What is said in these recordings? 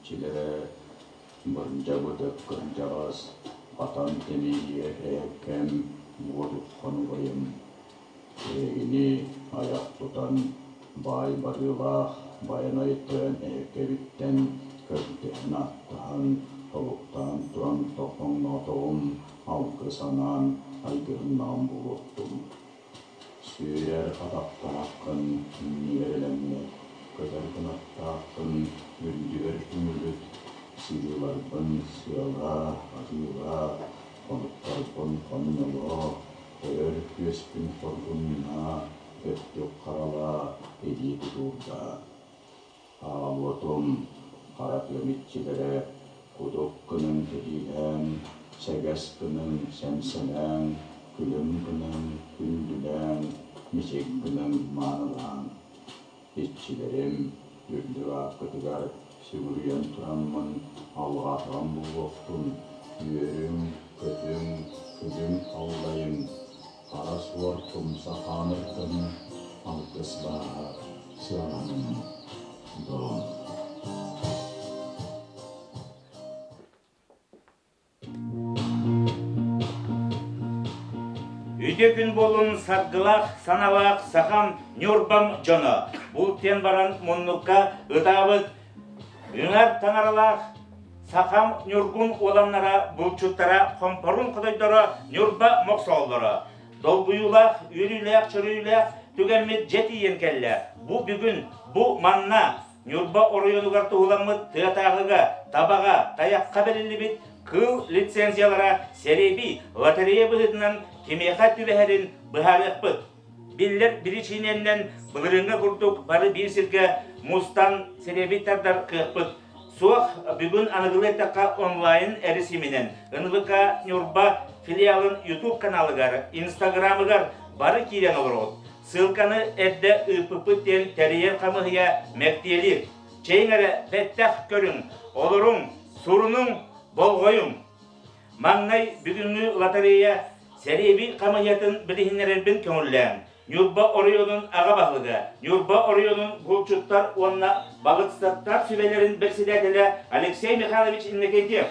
иччилэрэ, бырдьабытык кырдьаҕас, хатан тимийиэ эһэккэм, уотуххан убайым. Эһигини айах тутан, баай барыылаах Байанай тойон эһэккэбиттэн көрдөһөн-ааттаһан, тобуктаан туран тоҥноотоҕум, алгыс анаан айгыһыннаҕым буолуохтун. Сүүрэр атахтааххын иннигэр элэҥнэт, көтөр кынаттааххын үрдүгэр үҥүлүт, сыһыыларбын сыалаа, атыылаа, хонуктарбын хонньолоо, өрөр күөспүн хоргуннаа, өттүк харалаа, илии тутуурдаа. Аҕам уотум хара тыам иччилэрэ кудук гынан кэһиилээн, сэгэс гынан сэмсэлээн, күлүм гынан күндүлээн, мичик гынан маанылаан. Иччилэрим үрдүк ааккытыгар сүгүрүйэн тураммын алҕаатаҕым буолуохтун, үөрүҥ, көтүҥ, күлүҥ аллайыҥ, хара суор тумса хаанырдын, алгыс бааһа сыаланын доо. Үтүө күн буолун саргылаах, саналаах сахам, Ньурбам дьоно. Бултуйан баран муннукка ытаабыт үҥэр таҥаралаах сахам ньургун уоланнара, булчуттара, хомпорун хотойдоро, Ньурба мохсооллоро. Долгуйуулаах, үөрүүлээх, чөрүүлээх түгэммит дьэ тиийэн кэллэ. Бу бүгүн, бу манна Ньурба оройуонугар туһуламмыт тыатааҕыга, табаҕа, тайахха бэриллибит кыыл лицензиялара сэрэбий, лотерея быһыытынан кимиэхэ түбэһэрин быһаарыахпыт. Биллэр биричиинэнэн былырыыҥҥа курдук бары биир сиргэ мустан сэрэбий тардар кыахпыт суох. Бүгүн аныгылыы эттэххэ онлайн эрэсииминэн НВК Ньурба филиалын YouTube каналыгар, Инстаграмыгар бары киирэн олороҕут. Ссылканы эрдэ ыыппыппыт диэн тэрийэр хамыыһыйа мэктиэлиир. Чэйиҥ эрэ бэттэх көрүҥ, олоруҥ, сурунуҥ, болҕойуҥ. Маҥнай бүгүҥҥү лотерея сэриэбий хамыыһыйатын билиһиннэрэрбин көҥүллээҥ. Ньурба оройуонун аҕа баһылыга, Ньурба оройуонун булчуттар уонна балыксыттар сүбэлэрин бэрэссэдээтэлэ Алексей Михайлович Иннокентьев.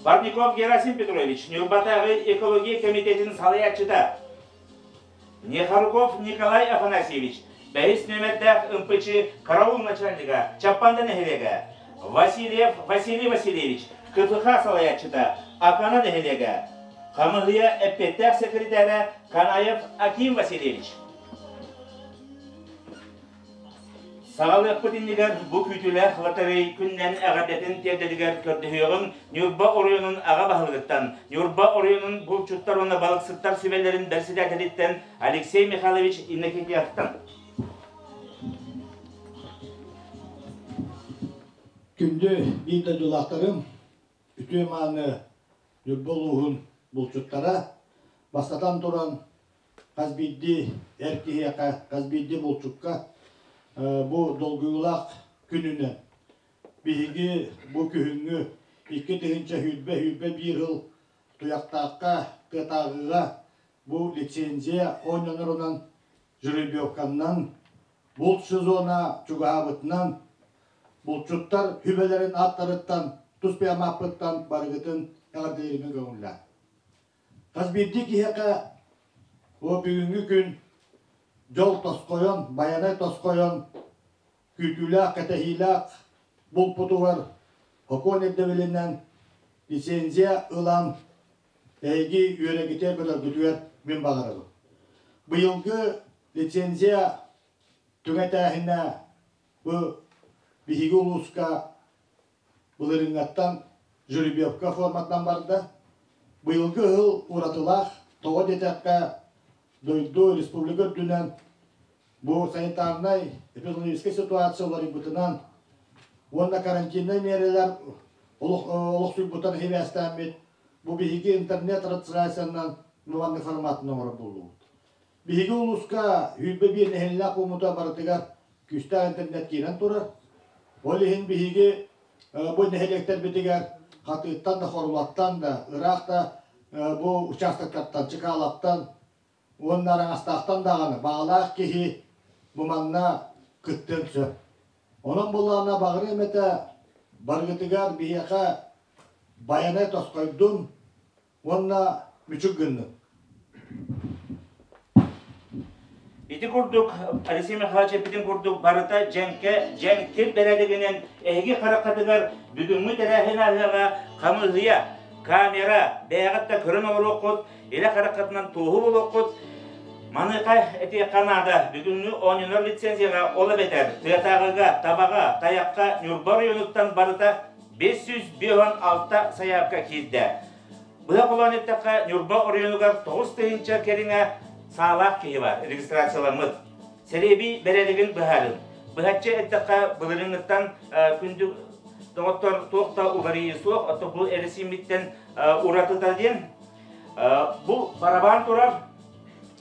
Парников Герасим Петрович, Ньурбатааҕы экология кэмитиэтин салайааччыта. Нехоруков Николай Афанасьевич, бэһис нүөмэрдээх МПЧ караул начальнига Чаппанда нэһилиэгэ. Васильев Василий Васильевич, КФХ салайааччыта Акана нэһилиэгэ. Хамыһыйа эппиэттээх секретарэ Канаев Аким Васильевич. Саҕалыахпыт иннигэр бу күүтүүлээх лотерей күнүнэн эҕэрдэтин тиэрдэригэр көрдөһүөҕүҥ Ньурба оройуонун аҕа баһылыгыттан, Ньурба оройуонун булчуттар уонна балыксыттар сүбэлэрин бэрэссэдээтэлиттэн Алексей Михайлович Иннокентьевтан. Күндү биир дойдулаахтарым, үтүө-мааны Ньурба улууһун булчуттара, бастатан туран, хас биирдии эр киһиэхэ, хас биирдии булчукка бу долгуйуулаах күнүнэн биһиги бу күһүҥҥү 2021 сыл Туйахтаахха, Тыатааҕыга бу лицензия оонньонорунан жеребьевканнан булт сезона чугаһаабытынан булчуттар сүбэлэрин ааттарыттан тус бэйэм ааппыттан барыгытын эҕэрдэлиирбин көҥүллээн. Хас биирдии киһиэхэ бу бүгүҥҥү күн дьол тосхойон, байанай тосхойон, күүтүүлээх, кэтэһиилээх булпутугар сокуон ирдэбилинэн лицензия ылан эһиги үөрэгитэ көтөргүтүгэр мин баҕарабын. Быйылгы лицензия түҥэтээһинэ бу биһиги улууска былырыыҥҥаттан жеребьевка форматынан барда. Быйылгы ыһыл уратылаах, тоҕо диэтэххэ, дойду, республика үрдүнэн бу санитарнай эпидемиологическай ситуация уларыйбытынан уонна карантиннай миэрэлэр олохсуйбутунан сибээстээммит бу биһиги интернет трансляциянан маннык форматын оҥорор буоллубут. Биһиги улууска 21 нэһилиэнньэлээх пууммута барытыгар күүстээх интернет киирэн турар. Ол иһин биһиги бу нэһилиэктэрбитигэр Хатыыттан да, Хорулаттан да, ыраах да бу участоктартан, Чыкаалаттан уонна Араҥастаахтан даҕаны баҕалаах киһи бу манна кыттыан сөп. Онон буоллаҕына баҕарыам этэ барыгытыгар биһиэхэ Байанай тосхойдун уонна мүчүк гыннын. Ити курдук, Алексей Михайлович эппитин курдук, барыта дьэҥкэ, дьэҥкир бэрээдэгинэн эһиги хараххытыгар бүгүҥҥү тэрээһин аһыаҕа хамыыһыйа, камера, бэйэҕит да көрөн олоруоххут, илэ хараххытынан туоһу буолуоххут. Маныаха этиэххэ наада, бүгүҥҥү оонньонор лицензияҕа ол эбэтэр тыатааҕыга, табаҕа, тайахха Ньурба оройуонуттан барыта 556 сайаапка киирдэ. Быһа холоон эттэххэ, Ньурба оройуонугар 9000 кэриҥэ саалаах киһи бар регистрацияламмыт. Сэриэбий бэрээдэгин быһаарын. Быһаччы эттэххэ, былырыыҥҥыттан күндү доҕоттор туох да уларыйыы суох, оттон бу эрэсиимиттэн уратыта диэн бу барабаан турар.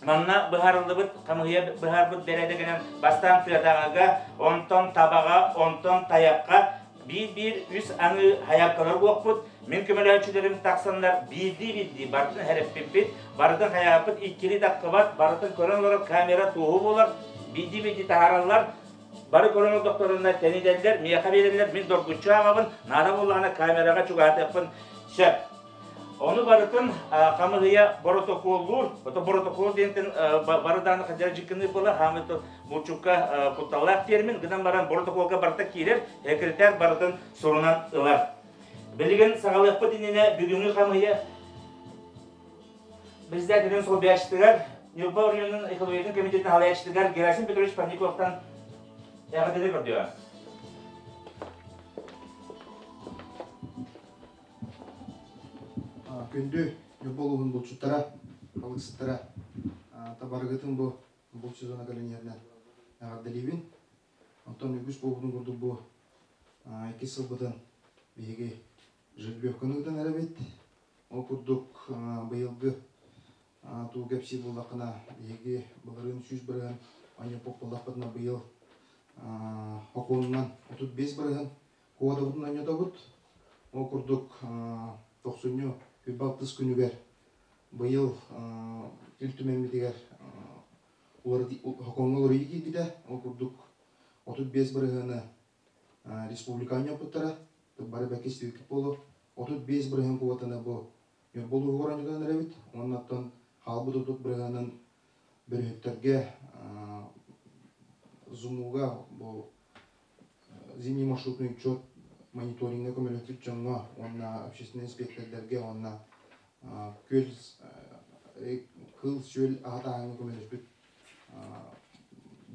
Манна быһаарыллыбыт хамыыһыйа быһаарбыт бэрээдэгинэн бастаан тыатааҕыга, онтон табаҕа, онтон тайахха биир-биир үс аҥыы хайааккалар буолпут. Мин көмөлөөччүлэрим тахсаннар биирдии-биирдии барытын хэрэппиппит, барытын хайааппыт иккили таххыбат, барытын көрөн олорор камера туоһу буолар, биирдии-биирдии таһаараллар. Бары көрөн олордохторуна тэнитэллэр, миэхэ биэрэллэр, мин доргуччу ааҕабын, наада буоллаҕына камераҕа чугаһатыахпын сөп. Ону барытын хамыһыйа боротокуоллуур, ото боротокуол диэнтэн бары дааны хадьаржыккыны буола, хаамыт булчукка кутталлаах термин, гынан баран боротокуолга барыта киирэр, секретарь барытын сурунан ылар. Билигин саҕалыахпыт иннинэ бүгүҥҥү хамыһыйа председателин солбуйааччытыгар Ньурба оройуонун экологиятын комитетин салайааччытыгар Герасим Петрович Парниковтан эҕэрдэлэри көрдүө. Күндү Ньурба улууһун булчуттара, балыксыттара, табарыгытын бу булт сезона кэлиниэринэн эҕэрдэлиибин. Онтон үгүс буолбутун курдук бу иккис сылбытын биһиги жеребьевканы ыытан эрэбит. Ол курдук быйылгы туу кэпсии буоллаххына биһиги былырыын 100% онньоппут буоллахпытына быйыл хокуонунан 35% куотабытын онньотобут. Ол курдук тохсунньу 26 күнүгэр быйыл Ил Түмэммитигэр хокуоҥҥа уларыйыы киирбитэ. Ол курдук 35 бырыһыаны республика онньоппуттара. Бары бэкис истибиккит буолуо. 35 бырыһыан куотаны бу Ньурба улууһугар онньотон эрэбит. Уонна оттон хаалбыт 30 бырыһыанын бөрүһүттэргэ ЗУМУга бу зимний маршрутный учет мониториҥҥа көмөлөспүт дьоҥҥо уонна общественнай инспектордарга уонна күөл кыыл-сүөл аһатааһыҥҥа көмөлөспүт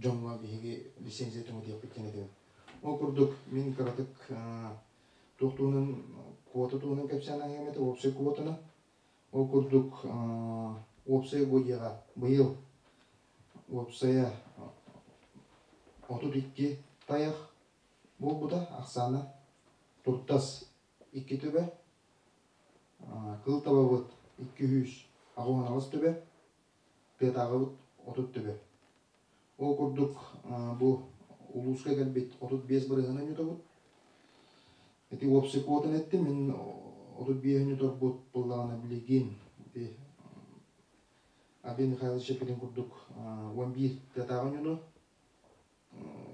дьоҥҥо биһиги лицензия түҥэтиэхпит диэн этэбин. Ол курдук мин кыратык туох туһунан квота туһунан кэпсээн аһыам этэ, уопсай квотаны. Ол курдук уопсай угодьяҕа быйыл уопсайа 32 тайах буолбута ахсаана туртас икки төбө, кыл табабыт 288 төбө, тыатааҕыбыт 30 төбө. Ол курдук бу улууска кэлбит 35 бырыһыан онньотобут. Ити уопсай квотаны эттим, мин 35 онньоторбут буоллаҕына билигин ити Абин Михайлович эппитин курдук 11 тыатааҕы онньону,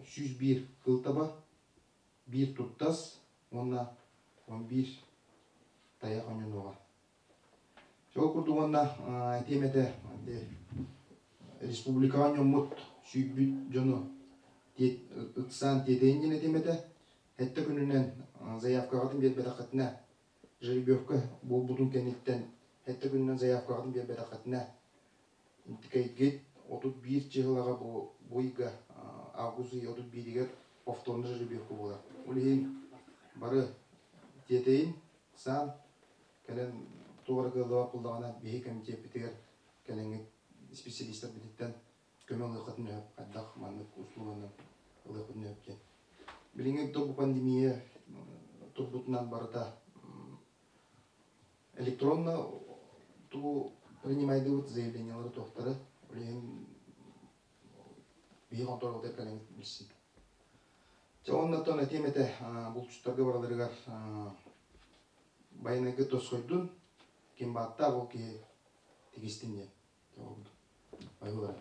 101 кыл таба, биир туртас уонна 11 тайах онньонуоҕа. Ол курдук уонна этиэм этэ республикаҕа онньоммут сүүйбүт дьону ыксаан тиэтэйин диэн этиэм этэ. Сэттэ күнүнэн заявкаҕытын биэрбэтэххитинэ жеребьевка буолбутун кэнниттэн сэттэ күнүнэн заявкаҕытын биэрбэтэххитинэ интикэйгит 31 чыһылаҕа бу бу ыйга август ый 31-игэр повторно жеребьевка буолар. Ол иһин бары тиэтэйин, ыксаан кэлэн туох эрэ кыаллыбат буоллаҕына биһи кэмитиэппитигэр кэлэҥҥит специалистарбытыттан көмө ылыаххытын сөп, хайдах маннык услуганан ылыахпытын сөп диэн. Билиҥҥи бу пандемия турбутунан барыта электронно тугу принимайдыбыт заявлениялары туохтары, ол иһин биһи хонтуруолга кэлэн билсин. Чэ оннуттан этиэм этэ булчуттарга бараларыгар байанайга тосхойдун, ким бааттаах ол киһи тигистин диэн. Айылар.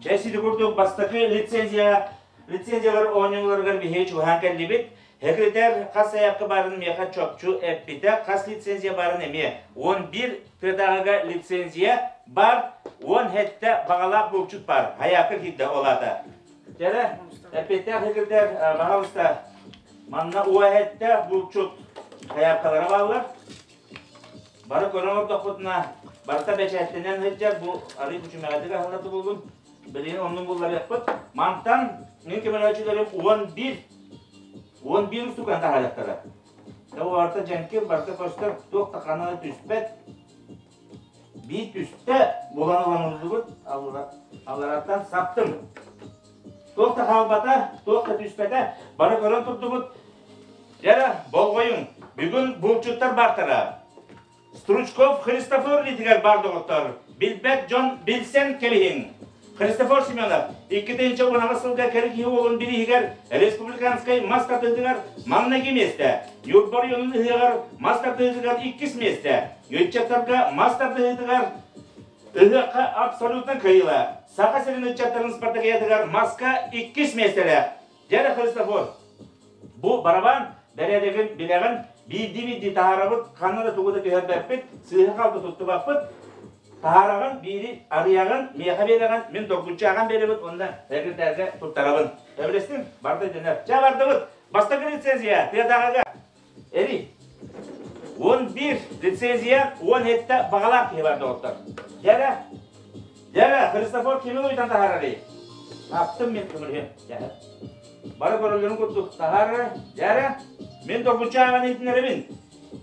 Чэ, сити курдук бастакы лицензия лицензиялар оонньууларыгар биһиги чугаһаан кэллибит. Секретарь хас сайаапка баарын миэхэ чопчу эппитэ, хас лицензия баарын эмиэ. 11 тыатааҕыга лицензия бар, 17 баҕалаах булчут бар. Хайаапка киирдэ ол аата. Дьэрэ, эппиэттээх секретарь, пожалуйста, манна уоһэттээх булчут хайаапкалара бааллар. Бары көрөн олордохпутуна, барыта бэчээттэнэн сылдьар бу арыы күчүмэҕэйдик аһыллар буллум. Билигин оннун булларыахпыт. Мантан мин көмөлөөччүлэрим 11 11 устукан таһаарыахтара. Дьэ барыта дьэҥкир, барыта көстөр, туох да ханна да түспэт. Биир түстэ булан ылан ыллыбыт, аллараттан саптым. Туох да хаалбата, туох да түспэтэ, бары көрөн турдубут. Дьэ, болҕойуҥ, бүгүн булчуттар баартара. Стручков Христофор илиитигэр баар доҕоттор, билбэт дьон билсэн кэбиһиҥ. Христофор Семенов 2018 сылга кэрэ киһи уолун бирииһигэр республиканскай мас тардыытыгар маҥнайгы миэстэ, Ньурба оройуонун ыһыаҕар мас тардыытыгар иккис миэстэ, ыччаттарга мас тардыһыытыгар Ыһыахха абсолютно кыайыылаах. Саха сирин ыччаттарын спартакиадатыгар маска иккис миэстэлээх. Дьэ Христофор, бу барабан бэрээдэгин билэҕин, биирдии-биирдии таһаарабыт, ханна да тугу да түһэрбэппит, сыыһа-халты туттубаппыт. Таһаараҕын, биири арыйаҕын, миэхэ биэрэҕин, мин доргуччу ааҕан биэрэбин уонна секретарьга туттарабын. Сөбүлэстиҥ? Барда дэнэр. Чэ, бардыбыт. Бастакы рецензия тыатааҕыга. Эри, 11 лицензия, 17 баҕалаах киһи бар доҕоттор. Дьэрэ, дьэрэ, Христофор кими уйтан таһаарарый? Таптым мин көмүлүһүм. Дьэрэ. Бары көрөллөрүн курдук таһаарар. Дьэрэ, мин доргуччу ааҕан иһитиннэрэбин.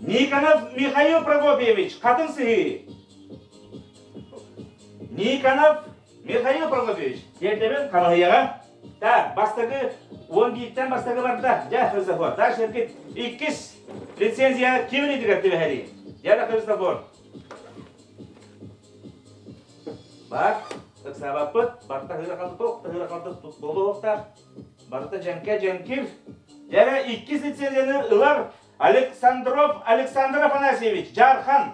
Никонов Михаил Прокопьевич, Хатыҥ Сыһыы. Никонов Михаил Прокопьевич, тиэрдэбин хамыһыйаҕа. Так, бастакы 11-тэн бастакы барда. Дьэ, Христофор. Дальше эргит. Иккис лицензия ким илиитигэр түбэһэрий? Дьэ, Христофор. Бар, ыксаабаппыт. Барта хыыра қалды тоқ, хыыра қалды болуохтаах. Барыта дьэҥкэ дьэҥкир. Дьэ, иккис лицензияны ылар Александров Александр Афанасьевич, Дьаархан.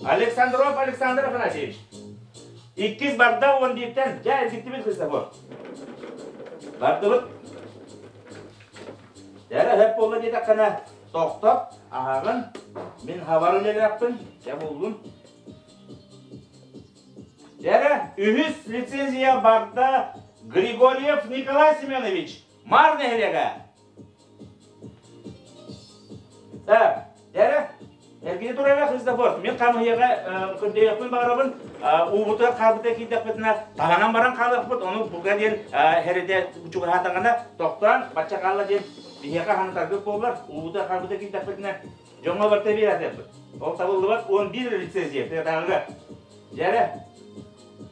Александров Александр Афанасьевич. Иккис барда уон бииртэн. Дьэ, эргиттибит Христофор. Бардыбыт. Дьэ, өһөп буолла диэтэххинэ, тохтот, аһаҕын, мин хабар үлэлээхпин, дьэ буллун. Дьэ, үһүс лицензия барда Григорьев Николай Семенович, Мар нэһилиэгэ. Так, эрэ, эргини турара Христофор, мин хамыһыйаҕа көрдөйөхпүн баҕарабын, уубутугар хаалбыта киирдэхпитинэ, таһанан баран хаалыахпыт, ону буга диэн хэридэ чугаһаатаҕына, тохтоон, бачча хаалла диэн биһиэхэ ханытаргыт буоллар, уубутугар хаалбыта киирдэхпитинэ, дьоҥҥо барыта биэрээтэхпит. Ол табыллыбат 11 лицензия тыатааҕыга. Дьэрэ,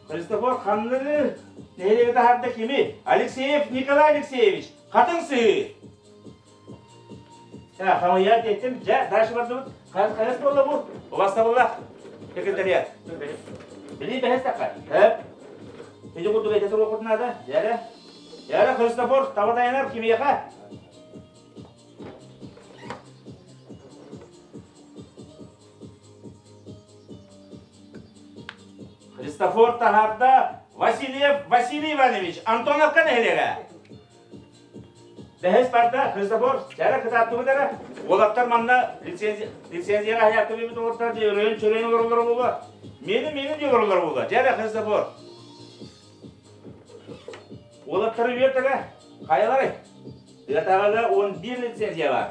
Христофор ханныгы нэһилиэги таһаарда кими? Алексеев Николай Алексеевич, Хатыҥ Сыһыы. Чэ, хамыйа диэттим. Дьэ, дальше бардыбыт. Хайас буолла бу? Убастабыллаах секретариат. Били бэһэс тахха. Хөп. Ити курдук этэ туруохпут наада. Дьэрэ. Дьэрэ, Христофор, таба тайанар кимиэхэ? Христофор таһаарда Васильев Василий Иванович Антоновка нэһилиэгэ. Бэһис барда Христофор чара кытааттыбыт эрэ. Уолаттар манна лицензияҕа аһаятыбыт олортар дии өрөйөн чөрөйөн олороллоро буолуо. Миэнин миэнин дии олороллоро буолуо. Дьэ эрэ Христофор. Уолаттары үөрт эрэ. Хайаларый? Тыатааҕыга 11 лицензия бар.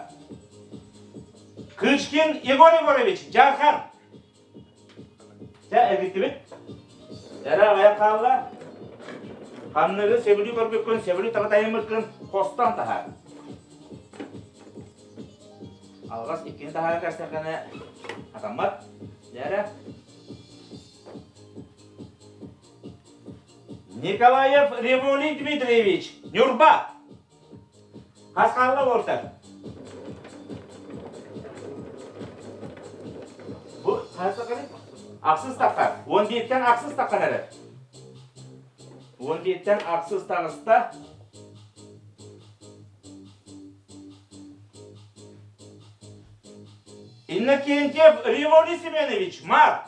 Кычкин Егор Егорович, Дьаархан. Чэ, эргиттибит. Эрэ аҕыйах хаалла. Ханныгы сөбүлүү көрбүккүн, сөбүлүү таба тайыммыккын хостон таһаар. Алҕас иккини таһаара кэстэххинэ хатаммат. Дьэ Николаев Револий Дмитриевич, Ньурба. Хас хаалла уолтар? Бу хас тахханый? Ахсыс таххар. 11-тэн ахсыс таххан эрэр. 11-тэн ахсыс таҕыста. Иннокентьев Револий Семенович, Март.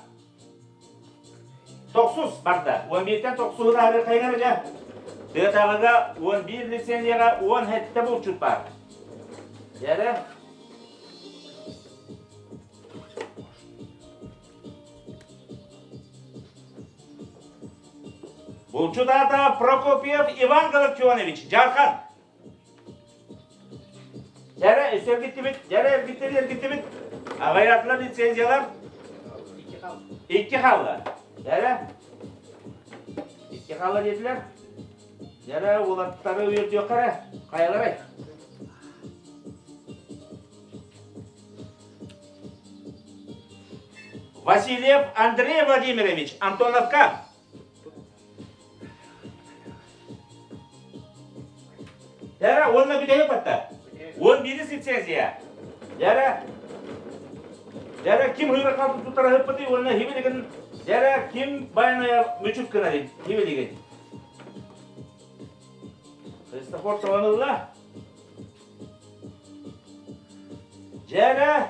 Тохсус барда. 11-тэн тохсуһу таһыры хайгар дьэ. Тыатааҕыга 11 лицензияҕа 17 булчут бар. Дьэрэ. Булчут аата Прокопьев Иван Галактионович, Дьаархан. Дьэрэ, өссө эргиттибит, дьэрэ эргиттибит, эргиттибит. Аҕыйаатылар лицензиялар. Икки хаалла. Дьэрэ. Икки хаалла диэтилэр. Дьэрэ, уолаттары үөрдүөххэ эрэ. Хайаларай? Васильев Андрей Владимирович, Антоновка. Яра, уонна бүтэһик батта. Уон биирис лицензия. Яра, Яра ким хыыра қалды тутара хыппыты уонна хибилигин Яра ким байная мүчүк гынар хибилигин. Христофор таланылла. Дьэрэ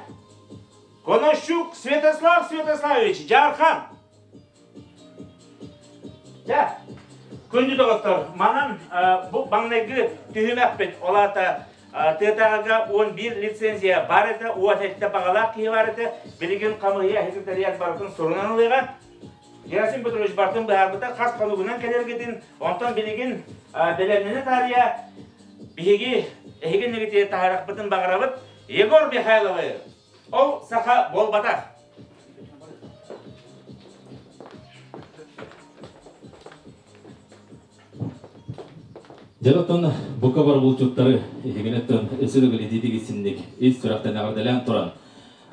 Конощук Святослав Святославович Дьаархан. Дьэ, күндү доҕоттор, манан бу маҥнайгы түһүмэхпит, ол аата тыатааҕыга 11 лицензия бар этэ, уот эттэ баҕалаах киһи бар этэ, билигин хамыыһыйа секретариат барытын сурунан ылыаҕа. Герасим Петрович барытын быһаарбыта, хас хонугунан кэлэргитин, онтон билигин бэлэмнэнэ таарыйа биһиги эһиги иннигитигэр таһаарахпытын баҕарабыт. Егор Михайловы ол саха буолбатах. Дьэ, бука бар булчуттары иһигинэттэн өсө да синник ис сүрэхтэн эҕэрдэлээн туран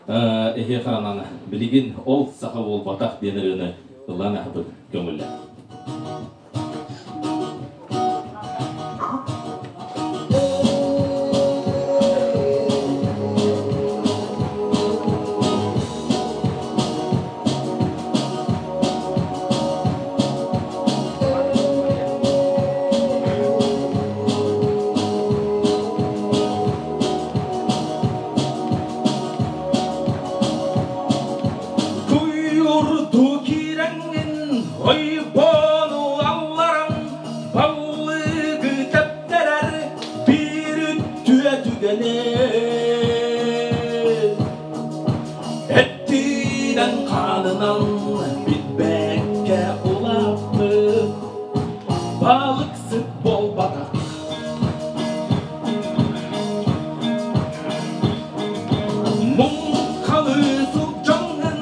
эһиэ харанан билигин ол саха буолбатах диэн ырыаны ыллаан аһапыт көҥүллэ. Куйурду киирэҥҥин ойбону алларан баллыгы тэптэрэр биир үтүө түгэни эттинэн хаанынан билбэккэ улааппыт балыксыт буолбатах. Муҥхалыы сылдьаҥҥын,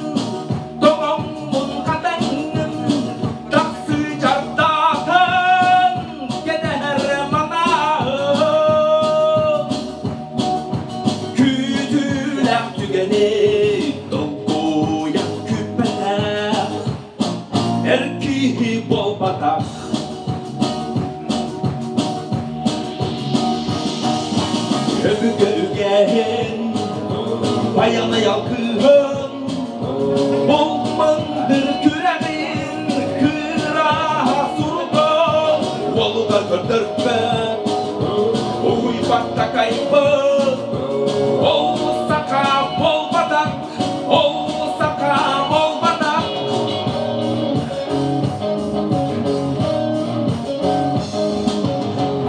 тоҥоҥҥун хатаҥҥын, тахсыы чардаатын кэтэһэр манаһын. Күүтүүлээх түгэни долгуйа күүппэтэх, эр киһи буолбатах. Өбүгэ үгэһин, байанай алгыһын, Булмандыр күрэҕин кыраһа суругун уолугар көрдөрбөт, уһуйбат такайбыт. Ол саха буолбатах, ол саха буолбатах.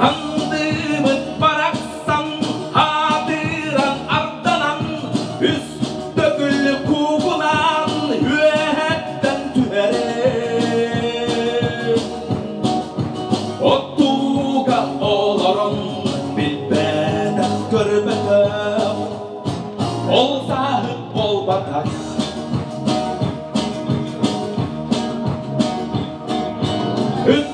Андыбыт барахсан аатыран арданан үс төгүл куугунаан үөһэттэн түһэрин. Оттууга олорон билбэтэх көрбөтөх ол сааһыт буолбатах. Үт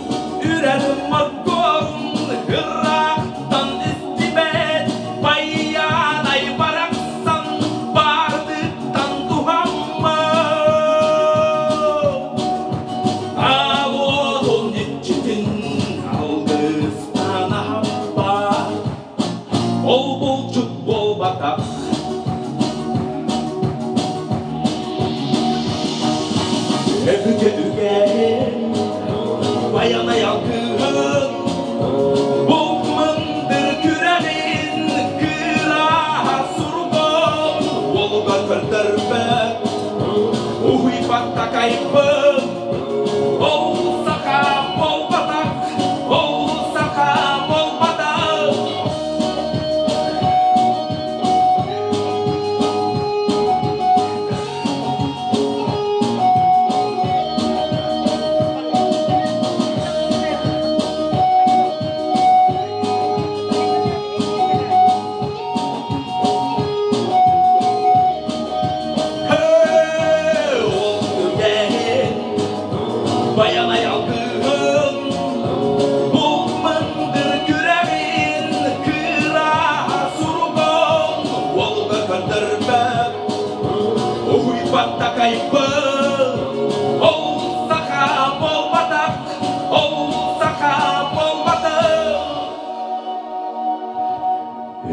үрэр моргуорун ыраахтан истибэт байыанай барахсан баардыттан туһаммыт. Аал уотун иччитин алгыһын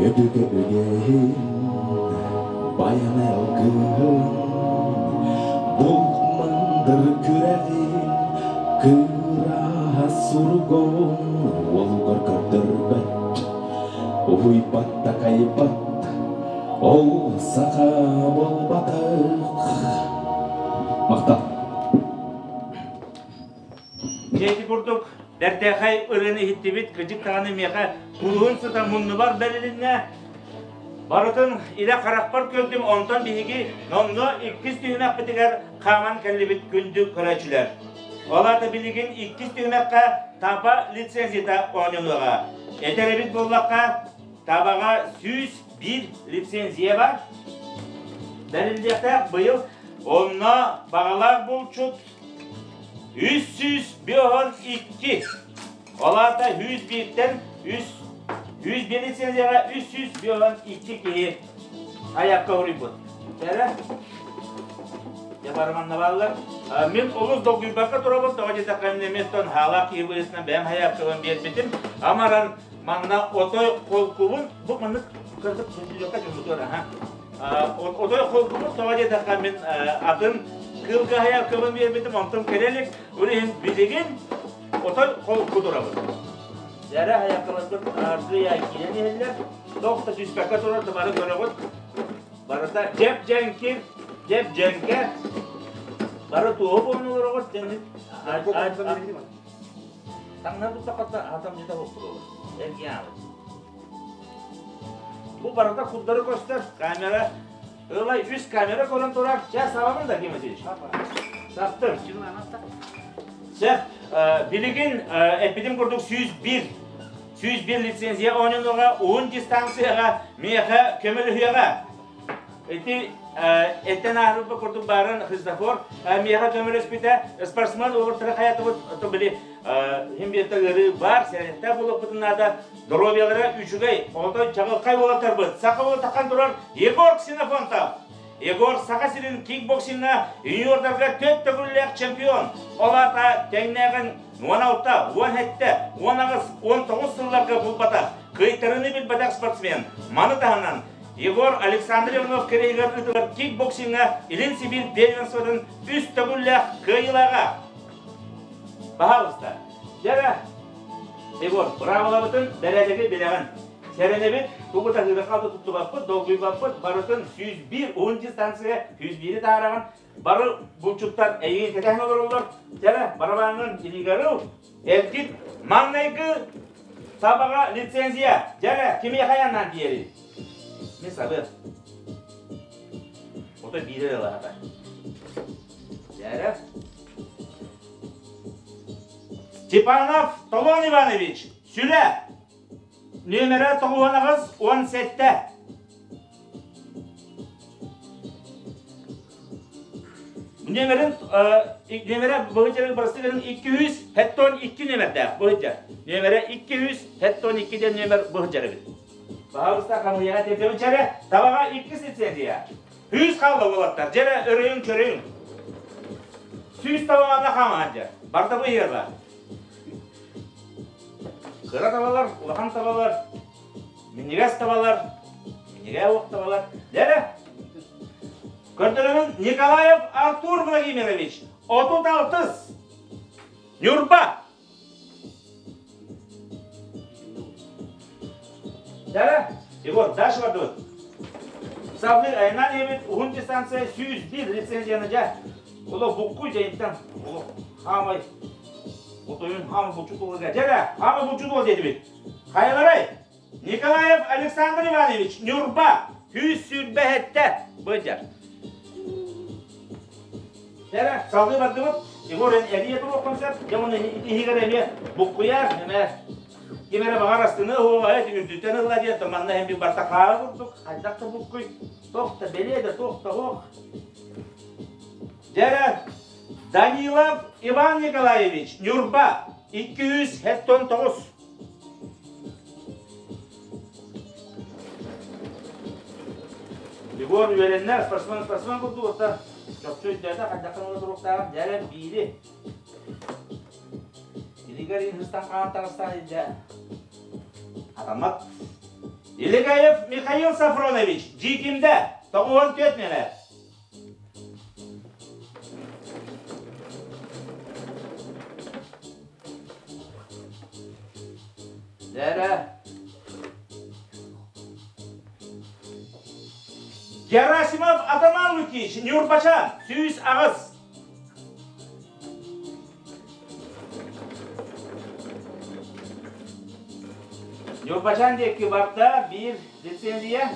Өбүгэ үгэһин, байанай алгыһын, булт мындыр күрэҕин, кыраһа суругун уолугар көрдөрбөт, уһуйбат такайбат, ол саха буолбатах. Махтал. Дьэ ити курдук бэртээхэй ырыаны иһиттибит, кырдьык даҕаны миэхэ кулуһун сыта муннубар бэрилиннэ. Барытын илэ харахпар көрдүм, онтон биһиги номнуо иккис түһүмэхпитигэр хааман кэллибит күндү көрөөччүлэр. Ол аата билигин иккис түһүмэххэ таба лицензията оонньонуоҕа. Этэр эбит буоллахха, табаҕа 101 лицензия бар. Бэриллиэхтээх быйыл онно баҕалаах булчут 352. Ол аата 101-тэн 101 лицензияҕа 352 киһи айакка уруйбут. Эрэ дьэ барыманна бааллар. Мин олус долгуйбакка турабын, тоҕо диэтэххэ эмиэ хаалаах киһи быһыытынан бэйэм хайааккабын биэрбитим. Амаран манна отой холкубун бу маннык кырдык сүлүөккэ дьоммутугар аха Отой холкубут тоҕо диэтэххэ мин атын кыылга хайааккабын биэрбитим, онтон кэлэ илик. Ол иһин билигин отой холку турабын. Дьэрэ хайааккаларбыт аргыый киирэн иһэллэр. Туох да түспэккэ турар, бары көрөҕүт. Барыта дьэп-дьэҥкир, дьэп-дьэҥкэ. Бары туоһу буолан олороҕут. Таҥнар туттаххата хатамдьыта буолуо. Эргиэн Бу барыта курдары көстөр камера. Ылай үс камера көрөн турар. Чэ, сабабын да, Ким Васильевич? Саптым. Сөп. Билигин эппитим курдук 101 101 лицензия оонньонуоҕа, уһун дистанцияҕа миэхэ көмөлөһүөҕэ. Ити эттэн ааһырбыт курдук баарын Христофор миэхэ көмөлөспүтэ. Спортсмен уолаттары хайатыбыт, то били хим биэртэ ыарыы баар, сэрэхтээх буолуохпутун наада. Доруобуйалара үчүгэй, отой чаҕылхай уолаттарбыт. Саха уолаттан турар Егор Ксенофонтов. Егор Саха сирин кикбоксиҥҥа юниордарга төрт төгүллээх чемпион. Ол аата тэҥнээҕин 16, 17, 18, 19 сылларга булбатах, кыайтарыыны билбэтэх спортсмен. Маны таһынан Егор Александр Иванов кэриэһигэр ыытыллар кикбоксиҥҥа Илин Сибиир первенствотын үс төгүллээх кыайыылааҕа. Пожалуйста. Дьэ, Егор, быраабылабытын бэрээдэги билэҕин. Сэрэнэбит, тугу таһыырга туттубаппыт, долгуйбаппыт, барытын 101 уһун дистанция 101-и таараҕын. Бары булчуттар эйигин кэтэһэн олороллор. Дьэ, барабааҥҥын илиигэр ыл. Эргит маҥнайгы табаҕа лицензия. Дьэ, кимиэхэ айаннаан тиийэрий? Мин сабыам. Ото биири эрэ ылаһата. Дьэ, Степанов Толон Иванович, Сүлэ, нүөмэрэ тоҕуһанаҕыс 17. Нүөмэрин нүөмэрэ быһыдьа бырастыгын 272 нүөмэрдээх быһыдьа. Нүөмэрэ 272 диэн нүөмэр быһыдьар эбит. Баһаалыста хамыйаҕа тиэрдэбин чэрэ, табаҕа иккис лицензия. Сүүс хаалла уолаттар, дьэрэ өрөйүҥ чөрөйүҥ. Сүүс табаҕа хаамаһан дьэ, барда быһыарба. Кыра табалар, улахан табалар, минньигэс табалар, минньигэ уох табалар. Дьэрэ, көрдөрөбүн Николаев Артур Владимирович, 36, Ньурба. Дьэрэ, Егор, дальше бардыбыт. Сабды айынан иһэбит уһун дистанция 101 лицензияны дьэ. Оло буккуй дьайыттан оло хаамай отойун хаамай булчут буоларга дьэрэ хаамай булчут буол диэтибит. Хайаларай? Николаев Александр Иванович, Ньурба, 127 быдьар. Дьэрэ, салгыы бардыбыт. Егор эрийэ туруоххун сөп. Дьэ, уонна иһигэр эмиэ буккуйар, эмэ ким эрэ баҕар астыныа уоҕа үрдүттэн ылла диэн, манна иһин бир барта хаара курдук, хайдах да буккуй, туох да бэлиэ да туох да суох. Дьэрэ, Данилов Иван Николаевич, Ньурба, 279. Егор үөрэннэ, спортсмен спортсмен курдук отта чопчу өйдөөтө, хайдахтан ыла туруохтааҕын дьэ биири. Илигэр инхыстан хаан таҕыстаан илдьэ хатаммат. Илигаев Михаил Сафронович, Дьиикимдэ, 94 нүөмэр. Дэрэ. Герасимов Атаман Лукич, Ньурбачан, 108. Ньурбачан диэки барда биир лицензия.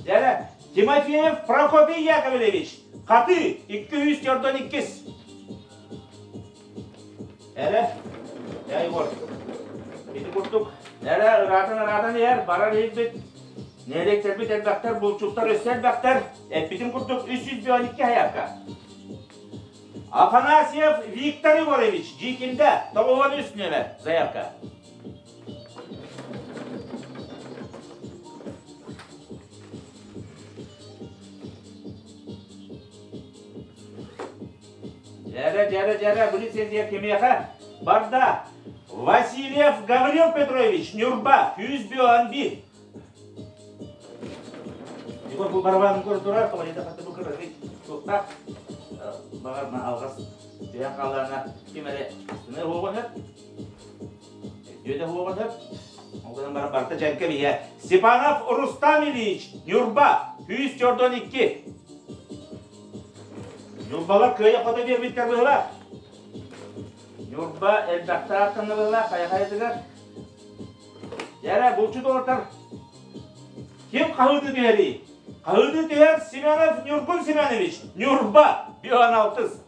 Дьэрэ, Тимофеев Прокопий Яковлевич, Хатыы, 242. Эрэ, я Егор, ити курдук, эрэ ыраатан-ыраатан иһэр, барар иһирбит, нэһилиэктэрбит элбэхтэр, булчуттар өссө элбэхтэр, эппитим курдук 312 хайаакка. Афанасьев Виктор Егорович, Дьиикимдэ, 93 нүөмэр, заявка. Дьэрэ, дьэрэ, дьэрэ, бу лицензия кимиэхэ барда? Васильев Гаврил Петрович, Ньурба, 101. Егор бу барабанын көрө турар, тоҕо диэтэххэ бу кыракый суохтаах. Баҕар алҕас түһэн хааллаҕына ким эрэ астыныа уоҕун сөп. Дьүөдэ уоҕун сөп. Ол гынан баран барыта дьэҥкэ биһэ. Степанов Рустам Ильич, Ньурба, 142. Ньурбалар кыайа-хото биэрбиттэр быһыылаах. Ньурба элбэхтэ ааттанна быһыылаах хайа-хайатыгар. Дьэрэ, булчут уолаттар ким хаһыытыы түһэрий? Хаһыытыы түһэр Семенов Ньургун Семенович, Ньурба, 56.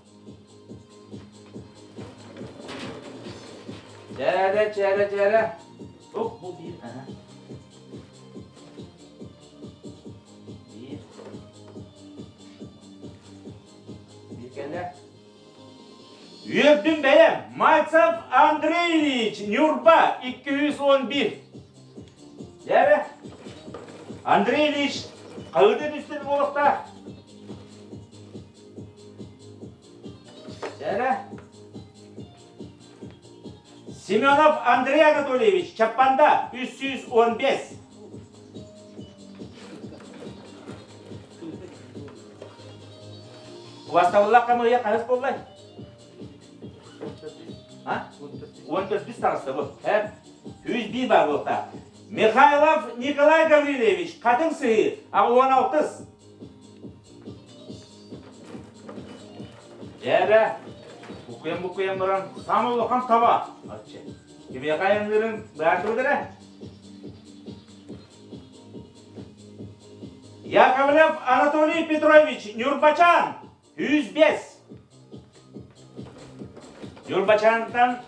Дьэрэ, дьэрэ, дьэрэ. Оп, бу биир, аха. Биир. Биир кэллэ. Үөрдүм бэйэм, Мальцев Андрей Ильич, Ньурба, 211. Дьэ, Андрей Ильич, хаһыытыы түстүн буолуохтаах. Дьэ, Семенов Андрей Анатольевич, Чаппанда, 315. Убастабыллаах хамыыһыйа хаһыс буоллай? А? 14 таҕыста бу. Эр? 101 баар буолта. Михайлов Николай Гаврильевич, Хатыҥ Сыһыы, 16. Дьээрэ, буккуйан-буккуйан баран, саамай улахан таба. Очче. Кимиэхэ айанныырын быһаардыбыт эрэ? Яковлев Анатолий Петрович, Ньурбачаан, 105. Ньурбачаантан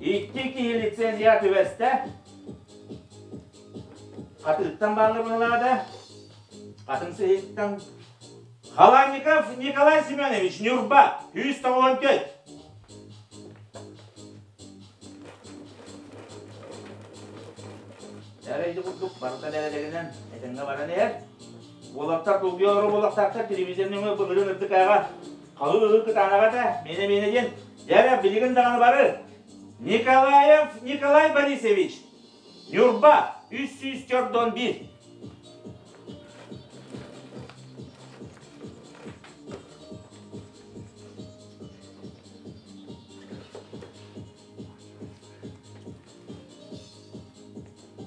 икки киһи лицензия түбэстэ. Хатыыттан бааллар быһылаада. Хатын сыһыттан Халанников Николай Семенович, Ньурба, 194. Эрэйди курдук барыта бэрээдэгинэн этэҥҥэ баран иһэр. Уолаттар тулгуйа олорор буолуохтаахтар телевизор нөҥүө былырыын ырдык ааҕа халыы-ыһыы кытаанаҕа этэ, миэнэ-миэнэ диэн. Дьэ билигин даҕаны бары Николаев Николай Борисович, Ньурба, 341.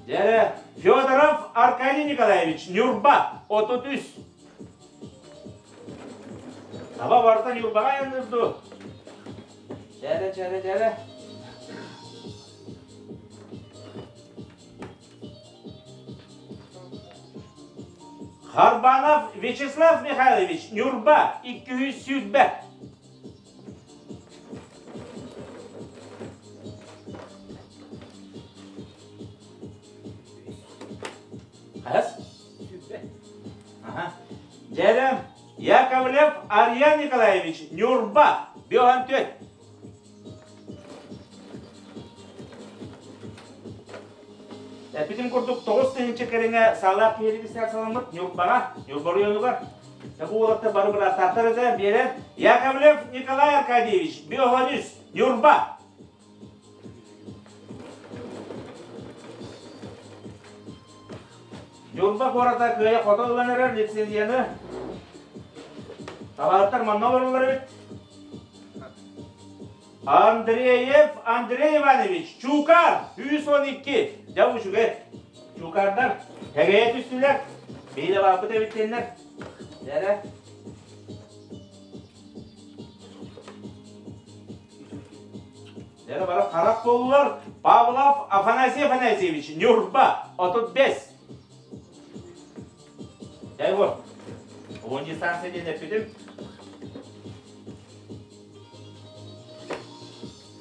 Дьэ, Федоров Аркадий Николаевич, Ньурба, 33. Таба барыта Ньурбаҕа айанныыр дуу? Чээрэ, чээрэ, чээрэ. Харбанов Вячеслав Михайлович, Ньурба, 220. Хас? Ага. Дьэрэ, Яковлев Арьян Николаевич, Ньурба, 54. Эппитим курдук 9000 кэриҥэ саалаах киһи регистрацияламмыт Ньурбаҕа, Ньурба оройуонугар. Бу уолаттар бары бырааттаахтар этэ биэрэр. Яковлев Николай Аркадьевич, 53, Ньурба. Ньурба куората кыайа-хото ылан эрэр лицензияны Талааттар манна олороллор эбит. Андреев Андрей Иванович, Чуукаар, 112. Дьэ үчүгэй. Чуукаардар тэгэйэ түстүлэр. Биһиги бааппыт эбит диэннэр. Дьэрэ. Дьэрэ бары харах буоллулар. Павлов Афанасий Афанасьевич, Ньурба, 35. Дьэ вот. Уон дистанция диэн эппитим.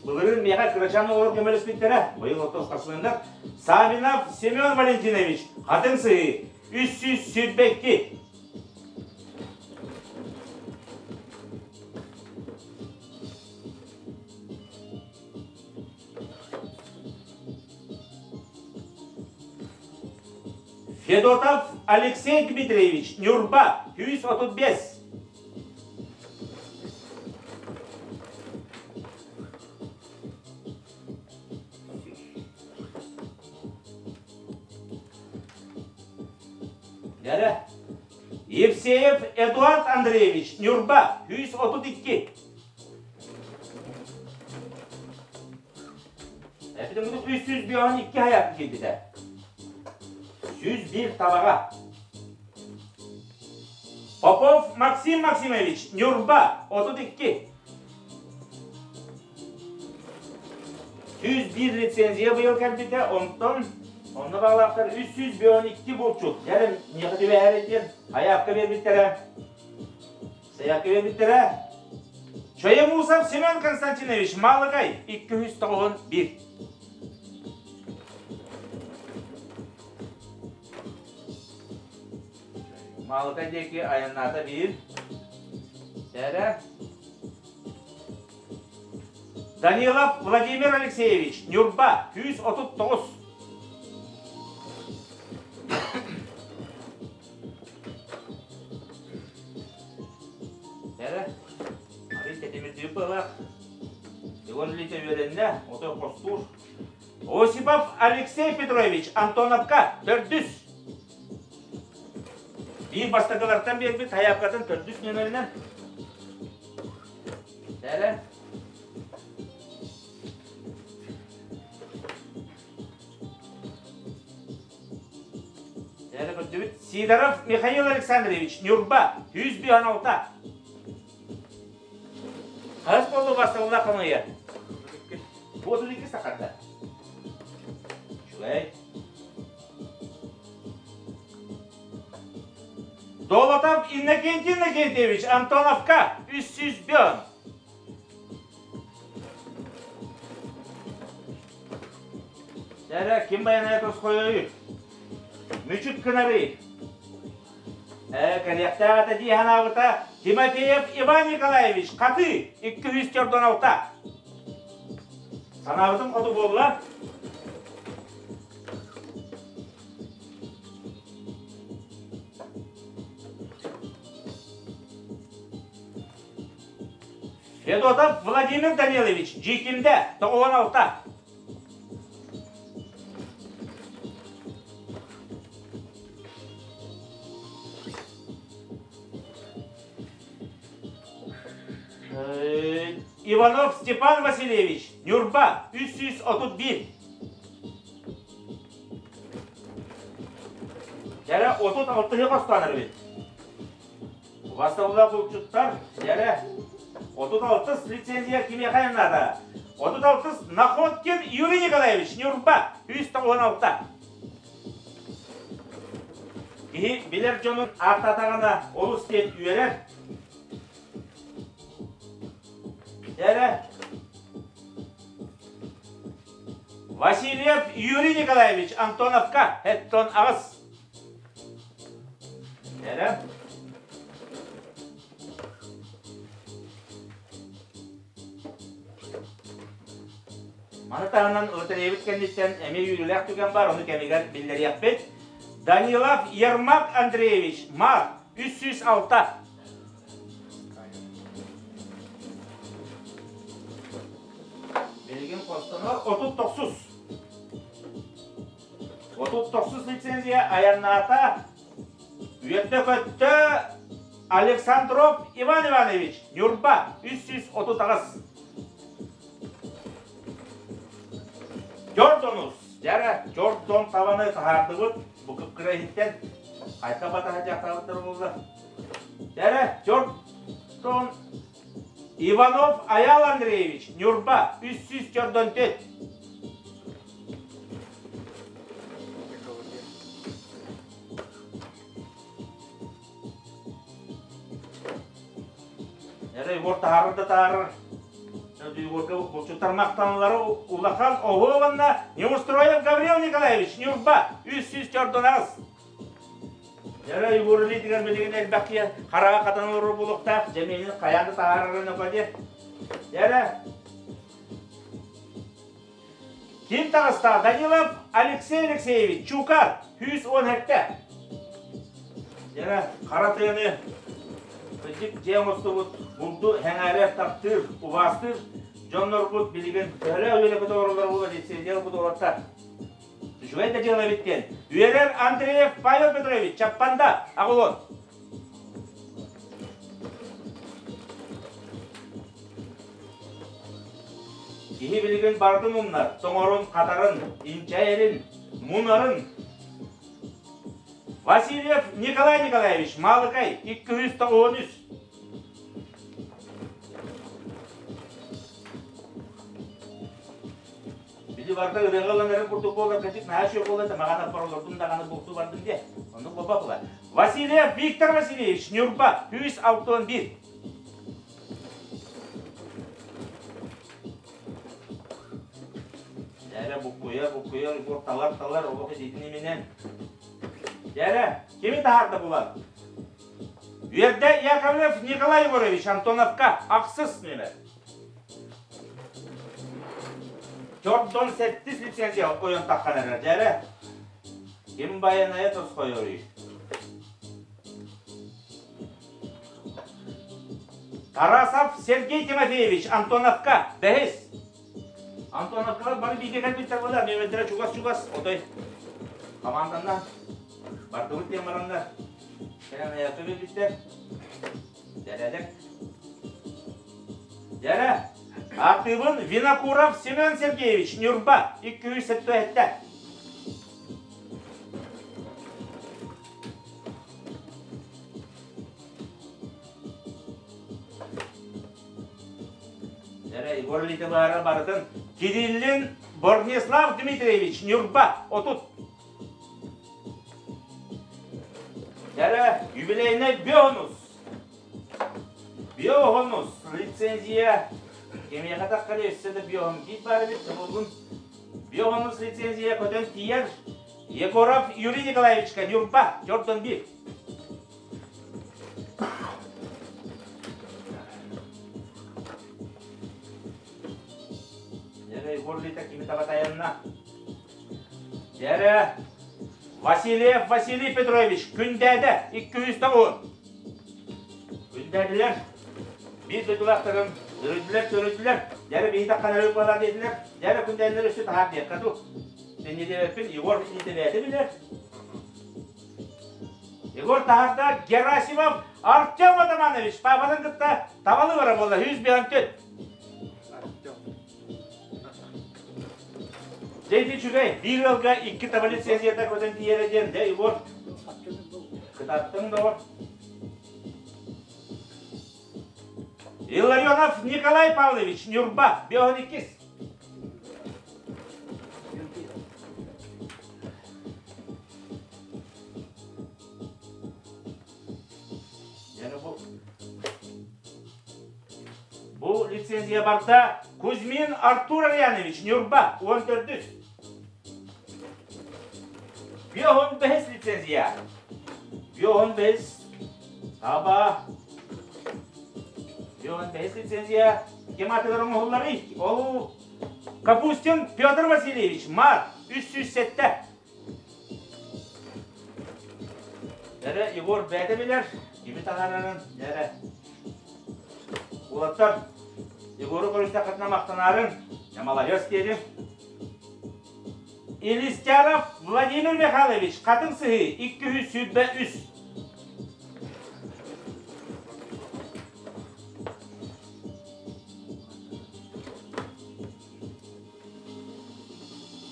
Былырыын миэхэ кырачаан оҕолор көмөлөспүттэрэ. Быйыл оттон спортсменнар Савинов Семен Валентинович, Хатыҥ Сыһыы, 322. Федотов Алексей Дмитриевич, Ньурба, 135. Дәрі. Евсеев Эдуард Андреевич, Ньурба, 132. Эпитим 302 hayat киирбитэ. 101 табаҕа. Попов Максим Максимович, Ньурба, 32. 101 лицензия быйыл кэлбитэ, онтон онно баҕалаахтар 312 булчут. Дьэ, миэхэ түбэһэр диэн хайаакка биэрбиттэрэ. Сайаакка биэрбиттэрэ. Чоемусов Семен Константинович, Малыгай, 291. Маалыкай диэки айаннаата биир. Эрэ. Данилов Владимир Алексеевич, Ньурба, 139. Эрэ. Арый тэтимирдии быһылаах. Егор Ильич үөрэннэ, отой хостуур. Осипов Алексей Петрович, Антоновка, төрдүс. Биир бастакылартан биэрбит хайаапкатын төрдүс нүөмэринэн. Дәрэ. Дәрэ көрдүбүт. Сидоров Михаил Александрович, Ньурба, 156. Хас буолла басталла хамыйа? 32 сахарда. Үчүгэй. Долотов Иннокентий Иннокентьевич, Антоновка, 301. Дәрэ, ким баянайа тосхойой? Мүчүк кынарый. Ээ, кэлиэхтээх этэ дии санаабыта Тимофеев Иван Николаевич, хаты, 246. Санаабытым хоту буолла. Федотов Владимир Данилович, Дьиикимдэ, 96. Иванов Степан Васильевич, Ньурба, 331. Дьэрэ 36 хостоонор эбит. Убастабыллаах булчуттар, дьэрэ 36 лицензия кимиэхэ наада? 36 Находкин Юрий Николаевич, Ньурба, 396. Киһи билэр дьонун ааттаатаҕына олус диэн үөрэр. Дьэрэ Васильев Юрий Николаевич Антоновка, Хеттон аҕыс. Эрэ. Маны таһынан лотереябыт кэнниттэн эмиэ үөрүүлээх түгэн баар, ону кэмигэр биллэриэхпит. Данилов Ермак Андреевич, Мар, 306. Билигин хостонор 39. 39 лицензия айаннаата. Үөрдэ-көттө Александров Иван Иванович, Ньурба, 338. Дьордонус, дьара, Дьордон табаны таһаардыбыт, бу кыпкыра иһиттэн хайта батаһа дьахталыттар буолла. Дьара, Дьордон Иванов Аял Андреевич, Ньурба, 344. Эрэ Егор таһаарар да таһаарар. Егорга булчуттар махтаналары улахан оһуоланна Неустроев Гаврил Николаевич, Ньурба, 348. Дьэ, Егор илиитигэр билигин элбэх киһи хараҕа хатан олорор буолуохтаах, дьэмиэнин хайаан да таһаарарын өкө Дьэ, Ким таҕыста? Данилов Алексей Алексеевич, Чука, 117. Дьэ, хара тыаны кырдьык дьиэ оҥостубут, булду сэҥээрэр, таптыыр, убаастыыр дьоннорбут билигин төһөлөөх үөрэ-көтө олороллор буолла лицензия ылбыт уолаттар. Үчүгэй да дьыала эбит диэн. Үөрэр Андреев Павел Петрович, Чаппанда, Аҕылон. Киһи билигин барытын умнар, тоҥорун, хатарын, инчэйэрин, мунарын. Васильев Николай Николаевич, Маалыкай, 293. Били барда ырыаҕа ылан эрэр курдук буолар, кырдьык наһаа үчүгэй буолла этэ, маҕан аппар олордум даҕаны бултуу бардым диэ. Оннук буолбат була. Васильев Виктор Васильевич, Ньурба, 161. Дьэрэ буккуйа, буккуйа, Егор талар-талар, олох илиитин иминэн. Дьэрэ, кими таһаарда булан? Үөрдэ Яковлев Николай Егорович, Антоновка, ахсыс нүөмэр. Чордон сэттис лицензия ойон таххан эрэр дьэрэ. Ким байанайа тосхойоруй? Тарасов Сергей Тимофеевич, Антоновка, бэһис. Антоновкалар бары бииргэ кэлбиттэр буолар, нүөмэрдэрэ чугас-чугас, отой команданна бардыбыт диэн бараннар кэлэн айаата биэрбиттэр. Дьэрэлэр. Дьэрэ, ааттыыбын Винокуров Семен Сергеевич, Ньурба, 277. Дьэрэ, Егор Литовара барытын Кириллин Борнислав Дмитриевич, Ньурба, 30. Дьэрэ, юбилейный бонус. Биохомус лицензия кимиэхэ таххары өссө да биохом киит баар эбит тобуллун. Биохомус лицензия көтөн тиийэр Егоров Юрий Николаевичка Ньурба Дьордон бир. Дьэрэ Егор Лита кими таба тайанна? Дьэрэ Васильев Василий Петрович Күндээдэ 210. Күндээдилэр биир дойдулаахтарын өрүдүлэр төрүдүлэр дьэрэ биһи таххан өрүк буолар диэтилэр дьэрэ күндээдилэр өссө таһаар диэххэ дуу Синньидиэппин Егор итинэти билэр Егор таһаарда Герасимов Артем Атаманович папатын кытта табалы бара буолла 154 Дьэ ити үчүгэй. Биир ыалга икки таба лицензията көтөн тиийэрэ диэн, дьэ Егор, кытааттыҥ доҕор. Илларионов Николай Павлович, Ньурба, биоһун иккис. Бу лицензия барда Кузьмин Артур Альянович, Ньурба, 14. Биоһун бэһис лицензия. Биоһун бэһис таба. Биоһун бэһис лицензия. Ким атыгар оҥоһулларый? Ол Капустин Петр Васильевич, Мар, 307. Эрэ Егор бэйэтэ билэр, кими таһаарарын эрэ. Уолаттар, Егору көрүстэххитинэ махтанаарыҥ, маладьыас диэтим. Илистяров Владимир Михайлович, Хатыҥ Сыһыы, 223.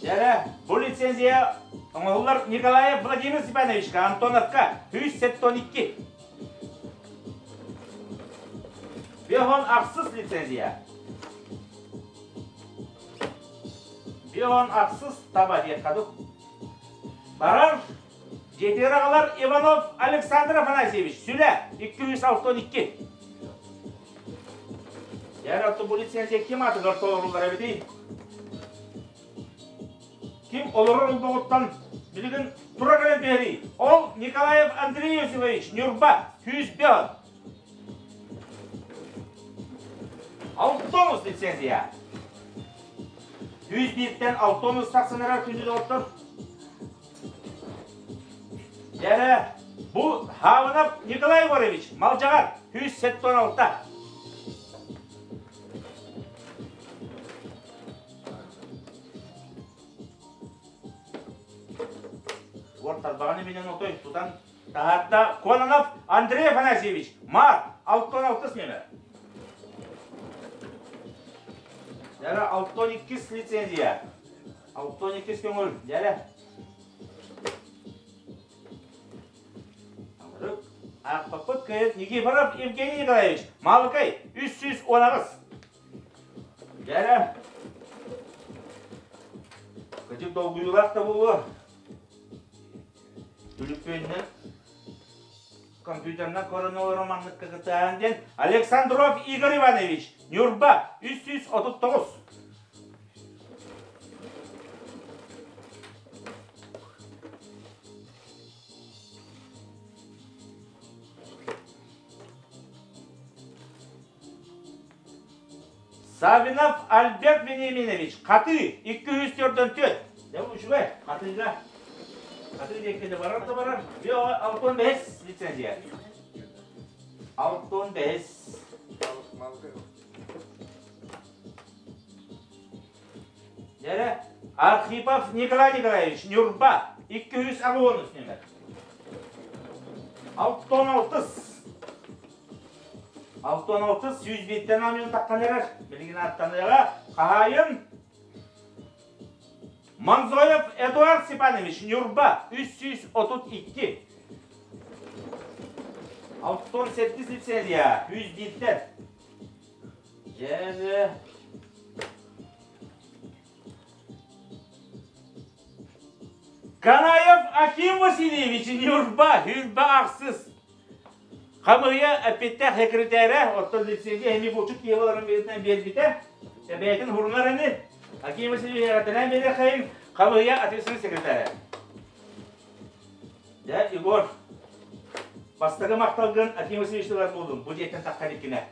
Дьэрэ, бу лицензия оҥоһуллар Николаев Владимир Степановичка, Антоновка, 172. Бион ахсыс лицензия. Бион ахсыс таба диэххэ дуу. Барар дьиэтигэр аҕалар Иванов Александр Афанасьевич, Сүлэ, 262. Дьэр оту бу лицензия ким аатыгар толоруллар эбитий? Ким олорор олбоҕуттан билигин тура кэлэн түһэрий? Ол Николаев Андрей Иосифович, Ньурба, 105. Алтонус лицензия. 101-тэн алтонус тахсан эрэр күндү доҕоттор. Дьэрэ, бу Хаавынап Николай Егорович, Малдьаҕар, 176. Уор тарбаҕын иминэн отой тутан таһаарда Кононов Андрей Афанасьевич, Маар, 66 нүөмэр. Дьэрэ, 62 лицензия. 62 көҥүл, дьэрэ. Аахпаппыт кыайыт Никифоров Евгений Николаевич, Маалыкай, 318. Дьэрэ, кыдьык долгуйуулаах да буолуо. Түлүппүөннэн компьютерынан көрөн олорон манныкка кытаан диэн Александров Игорь Иванович, Ньурба, 339. Савинов Альберт Вениаминович, Хатыы, 244. Дьэ, үчүгэй, Хатыыга. Хатыы диэккэ барар да барар. Био алтон бэһис лицензия. Алтон бэһис. Дьэрэ, Архипов Николай Николаевич, Ньурба, 280 нөмер. Алтон алтыс. Алтон алтыс сүүс бииртэн аамньын таххан эрэр. Билигин аттаныаҕа. Хаһаайын Манзоев Эдуард Степанович, Ньурба, 332. Алтон сэттис лицензия, 101-тэн. Дьэ, Канаев Аким Васильевич, Ньурба, Хүрбэ ахсыс. Хамыыйа эппиттээх секретарэ, оттон лицензия эми булчут киһи буоларын быһыытынан биэрбитэ. Бэйэтин хурунар ини. Аким Васильевич эҕэрдэлээн биэриэххэйин, хамыыйа ответственный секретарэ. Дьэ, Егор, бастакы махталгын Аким Васильевич тылар буоллун, бу дьиэттэн таххан иккинэ.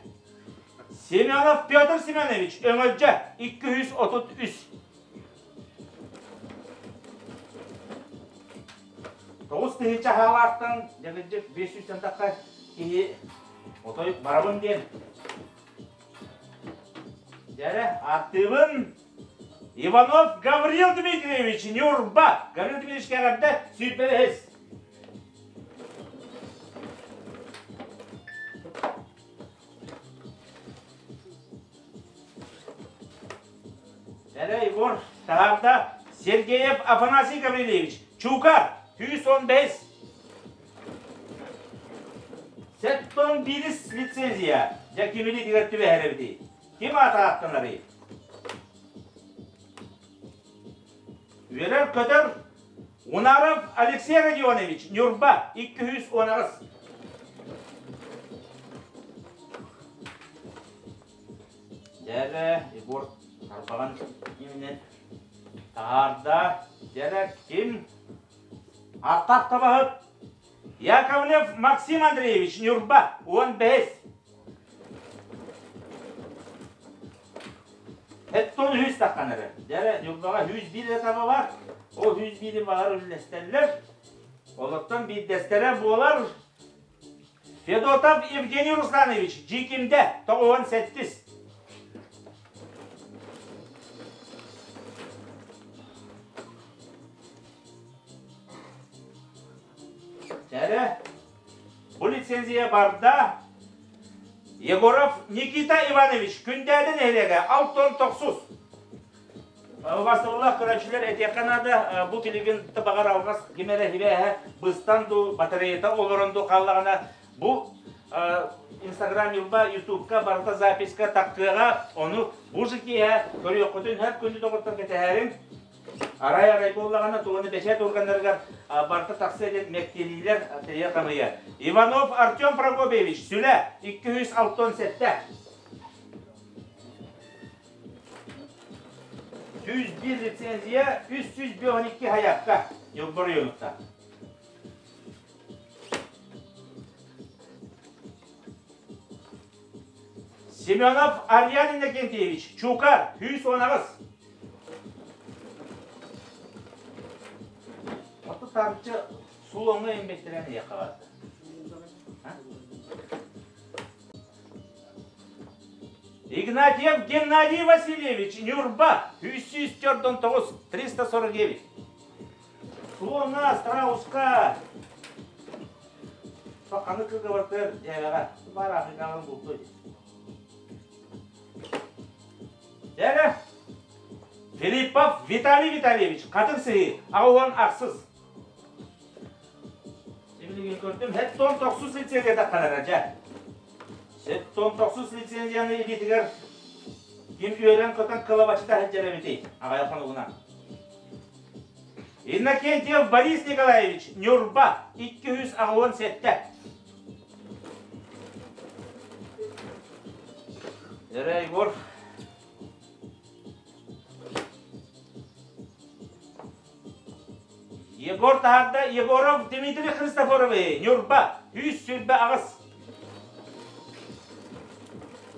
Семенов Петр Семенович, Өҥөлдьө, 233. Тоҕус тыһыынча хаалаахтан дьэгирдьик 500 тахха киһи отой барабын диэн. Дьэрэ, ааттыыбын Иванов Гаврил Дмитриевич, Ньурба. Гаврил Дмитриевич кэҕэрдэ сүүрбэһис. Эрэ Егор таһаарда Сергеев Афанасий Гаврильевич, Чука, 115. Сеттон бирис лицензия. Дьэ кимини тигэр түбэһэр эбитий? Ким аата ааттанарый? Үөрэр-көтөр Унаров Алексей Родионович, Ньурба, 218. Дьэрэ, Егор тарбаҕын иминэн таһаарда. Дьэрэ, ким? Аттах табаһыт Яковлев Максим Андреевич, Ньурба, 15. Эттон үһүс таххан эрэ. Дьэрэ, Ньурбаҕа 101 эрэ таба бар. Ол 101-и баҕар үллэстэллэр. Олортон биирдэстэрэ буолар Федотов Евгений Русланович, Дьиикимдэ, 98. Дьэрэ, бу лицензия барда. Егоров Никита Иванович Күндээдэ нэһилиэгэ 69. Убастабыллаах көрөөччүлэр этиэххэ наада, бу билигин табаҕар алҕас ким эрэ хибээһэ быстан дуу, батареята олорон дуу хааллаҕына, бу Инстаграм Ньурба, Ютубка барыта записка таххыаҕа, ону бу же киэһэ көрүөххүтүн һэр күндү доҕоттор кэтэһээриҥ. Арай-арай буоллаҕына, туганы бэчээт органнарыгар барыта тахсыа диэн мэктиэлиилэр тэрийэр хамыйа. Иванов Артем Прокопьевич, Сүлэ, 267. 101 лицензия, 352 хаякка, Ньурба оройуонуттан. Семенов Арьян Иннокентьевич, Чукар, 118. Оту тарчы сулоҥҥа эмбэттэрэн иэхэ барды. Игнатьев Геннадий Васильевич, Нюрба, 349, 349. Слона, страуска. Аны кыгыбартыгар дьээбэҕэ баар Африкаҕа бултуо дии. Дьээбэ. Филиппов Виталий Витальевич, Хатыр Сыһыы, аҕа ахсыс. Сибилигин көрдүм, хеттон тохсус лицензия тахханара дьэ. Хеттон тохсус лицензияны илиитигэр ким үөрэн-көтөн кылабачыта сылдьар эбитий, аҕайах хонугунан. Иннокентьев Борис Николаевич, Ньурба, 287. Эрэ, Егор. Егор таһаарда Егоров Дмитрий Христофорович, Ньурба, 128.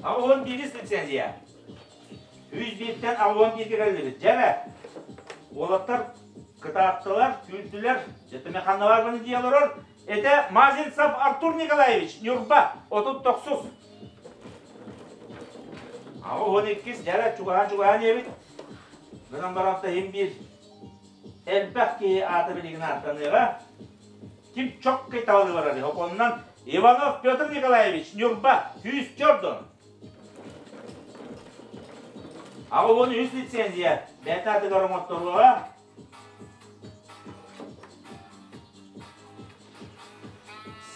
Аҕыс биирис лицензия. 101-тэн 81-гэ кэллибит. Дьэ уолаттар кытааттылар, күлдүлэр, дьэ ханна баар дии олорор. Это Мазинцев Артур Николаевич, Ньурба, 39. Аҕа уон иккис, дьэ чугаһаан-чугаһаан диэбит. Гынан баран иһин биир элбэх киһи аата билигин ааттаныаҕа. Ким чоккай табалыы барар Оннан Иванов Петр Николаевич, Ньурба, 104 Аҕа уон үс лицензия бэйэтэ атыгар оҥотторуоҕа.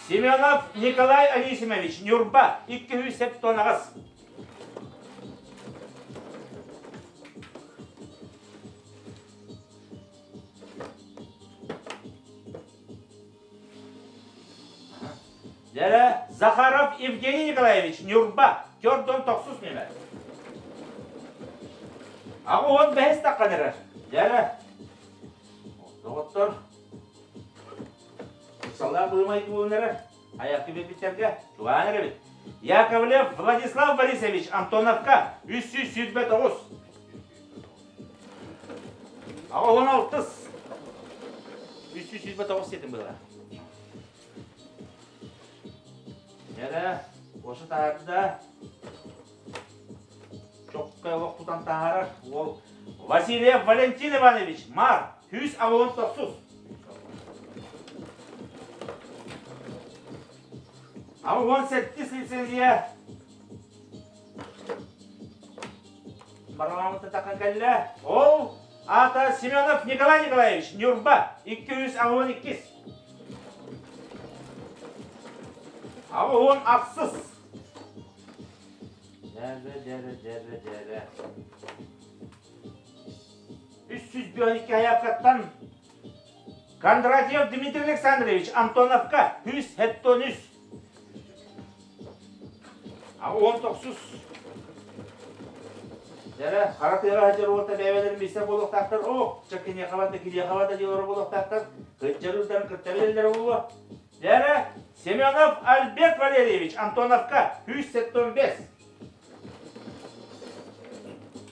Семенов Николай Анисимович, Ньурба, 278. Дьэрэ, Захаров Евгений Николаевич, Ньурба, Төрдөн тохсус нүөмэр. Аҕа уон бэһис таххан эрэр. Дьэрэ, доҕоттор, ыксаллаах быымай буолан эрэр. Айахты биэрбиттэргэ чугаһаан эрэбит. Яковлев Владислав Борисович, Антоновка, 329. Аҕа уон алтыс. 329 сиэтин быһыла. Эрэ, Гоша таһаарда. Чоккай олох тутан таһаарар. Уол Васильев Валентин Иванович, Мар, күүс аҕылын тохсус. Аҕа уон сэттис лицензия Бараламмыт таххан кэллэ. Ол аата Семенов Николай Николаевич, Ньурба, 262. Аҕа уон ахсыс. Дьэрэ, дьэрэ, дьэрэ, дьэрэ. 352 айааккаттан Кондратьев Дмитрий Александрович, Антоновка, 173. Аҕа тохсус. Дьэрэ, хара тыаҕа сылдьар уолта бэйэлэрин билсэр буолуохтаахтар. Оо, ча киниэхэ барда, киниэхэ барда диэн олорор буолуохтаахтар. Кыдьарыырдарын кытта билэллэрэ буолуо. Дьэрэ, Семенов Альберт Валерьевич, Антоновка, 175.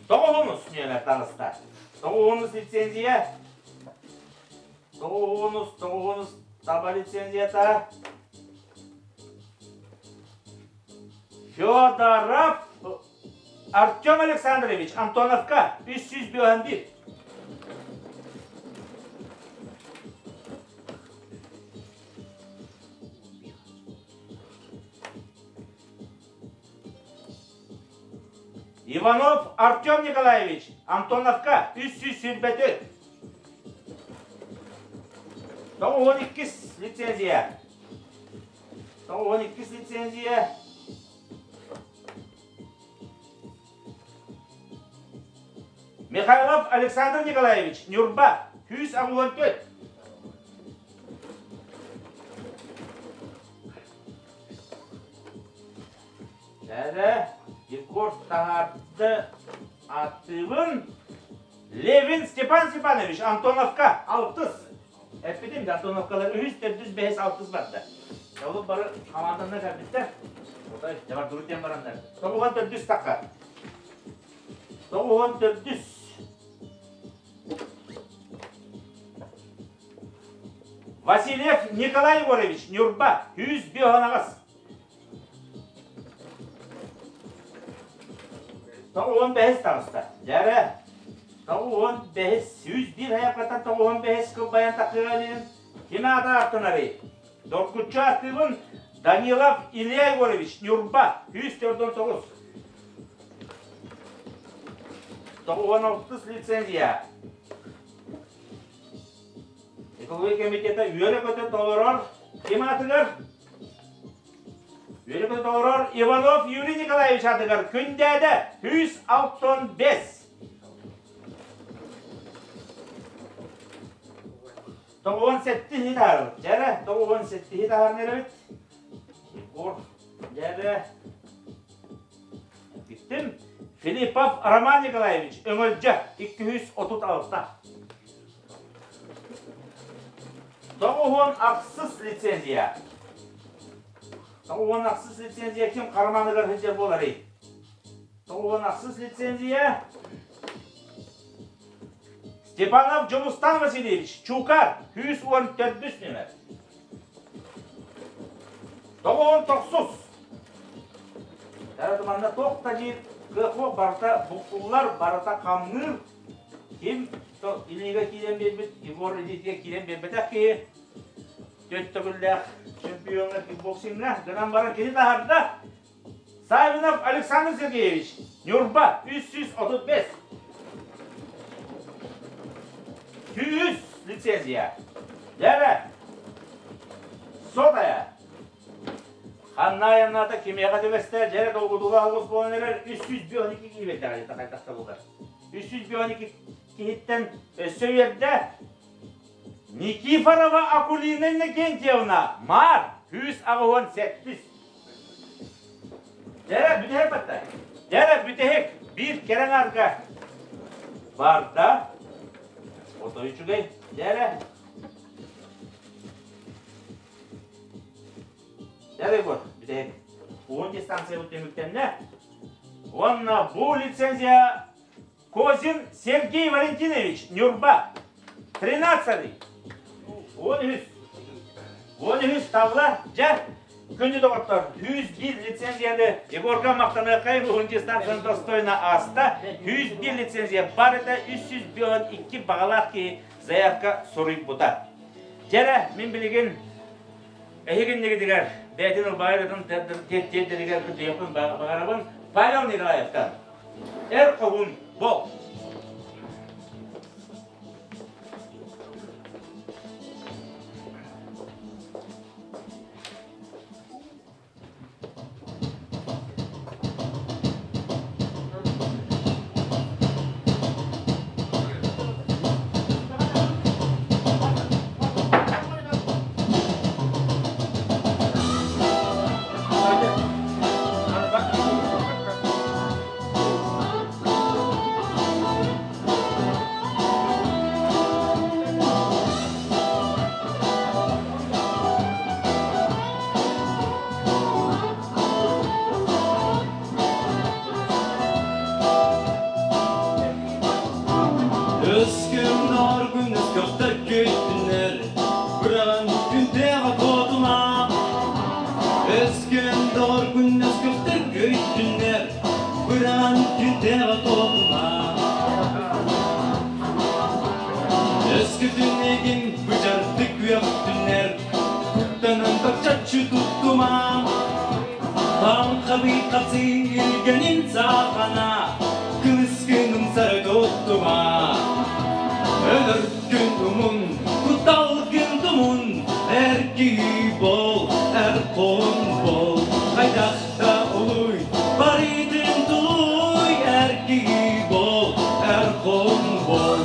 Тоҕуһунус нүөмэр таҕыста. Тоҕуһунус лицензия. Тоҕуһунус, тоҕуһунус таба лицензията. Федоров Артем Александрович, Антоновка, 301. Иванов Артем Николаевич, Антоновка, 324. 92 лицензия. 92 лицензия. Михайлов Александр Николаевич, Нюрба, 164. Дәрі, Егор таһаарды аттыыбын. Левин Степан Степанович, Антоновка, алтыс. Эппитим да, Антоновкалар үһүс, төрдүс, бэһис, алтыс барда. Ол бары хамаанданна кэлбиттэр. Отой, дьабар дурут бараннар. Тоҕуһан төрдүс таққа. Тоҕуһан төрдүс. Васильев Николай Егорович, Нюрба, 105 аҕыс. 95 таҕыста. Дьэрэ, 95, 101 аяққаттан 95 кылбайан тақыға ким аата аттанарый? Доргуччу аттыыбын Данилов Илья Егорович, Нюрба, 149. 96 лицензия. Экология комитета үөрэ-көтө толорор. Ким аатыгар? Үөрэ-көтө толорор Иванов Юрий Николаевич аатыгар Күндээдэ 165. 97 хитар. Дьэрэ, 97 хитар неребит. Егор, дьэрэ. Биттим. Филиппов Роман Николаевич, Өҥөлдьө, 236. 98 лицензия. 98 лицензия ким карманыгар сылдьар буоларый? 98 лицензия. Степанов Джулустан Васильевич, Чукар, 114 нөмір. 99. Туманна тоқта жер көхо барта букуллар барата камныр. Ким илиге киирэн бербит, Егор илиге киирэн бербетэх ки төттөгүллэх чемпионга кикбоксингна гынан баран кини таһарда. Савинов Александр Сергеевич, Нюрба, 335. 100 лицензия. Дәрі. Сотая. Ханна кимияға төбесте, жәрі долгудуға оғыз болан эрер 312 кийбеттер тақайтақта болар. 312 киһиттен өссө үерде Никифорова Акулина Иннокентьевна, Мар, 168. Дәрі бүтэһик батта. Дәрі бүтэһик бир керең арга барда. Ото үчүгэй. Дәрі. Дәрі гор, бүтэһик. Он дистанция өтеміктенне. Онна бу лицензия Козин Сергей Валентинович, Нюрба, 13-й. Он үс. Он үс тавла, жа, күнді доғыттар, 101 лицензияны Егорға мақтанақай он дистанцияны достойно аста, 101 лицензия бар это 302 бағалақ ки заявка сұрый бұта. Жара, мен білеген, әйген негедігер, бәдін ұлбайырдың теддерігер күдейіпін бағарабын Павел Николаевтан. Эр қоғын бол. Өскüm norgun öskөхтөр көйттүнер, Бұраған күнтеға котума. Өскüm доргун өскөхтөр көйттүнер, Бұраған күнтеға котума. Өскүтүнегин бұжарды күйөктүнер, Куттанан бакчачы туттума. Таҥхабый хапсыы илгэнин саахана, кылыскын умсары туттума. Өлөргүн умун, кутталгын тумун, эр киһи бол, эр хоһун бол. Хайдах да улуй, барытын тулуй, эр киһи бол, эр хоһун бол.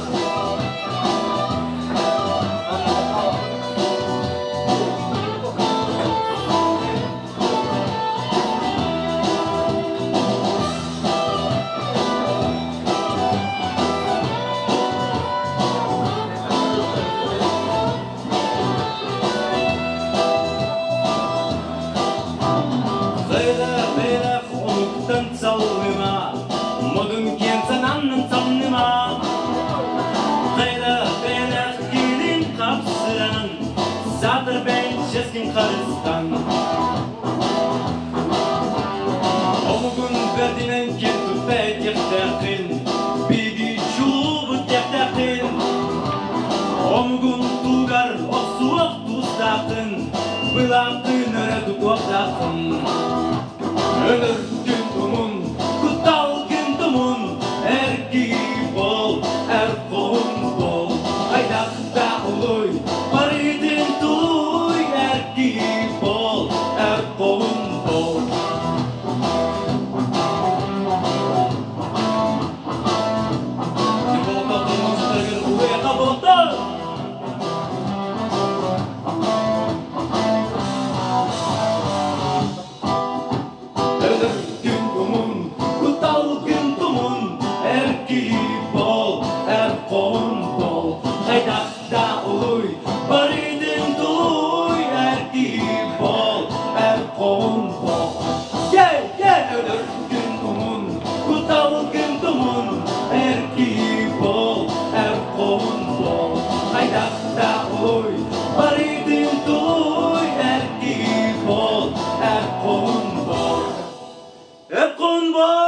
Бэлэх омуктан саллыма, модун киэн сананнын самныма. Бэлэх килин хапсыран, сатыр бэнчэскин харыстан. Омугун бэрдинэн киэн тутта этиэхтээххин, биги чулуубут диэхтээххин. Омугун тугар охсуох тустааххын, былааххын өрө тутуохтааххын. Өлөргүн тумун, кутталгын тумун, эр киһи бол, эр хоһун бол, хайдах да улуй, барытын тулуй, эр киһи бол, эр хоһун бол. Өлөргүн умун, куталгын тумун, эр киһи бол, эр хоһун бол, хайдах да улуй, барытын тулуй, эр киһи бол, эр хоһун бол. Ye, ye, өлөргүн умун, куталгын тумун, эр киһи бол, эр хоһун бол, хайдах да улуй, барытын тулуй, эр киһи бол, эр хоһун бол. Эр хоһун бол!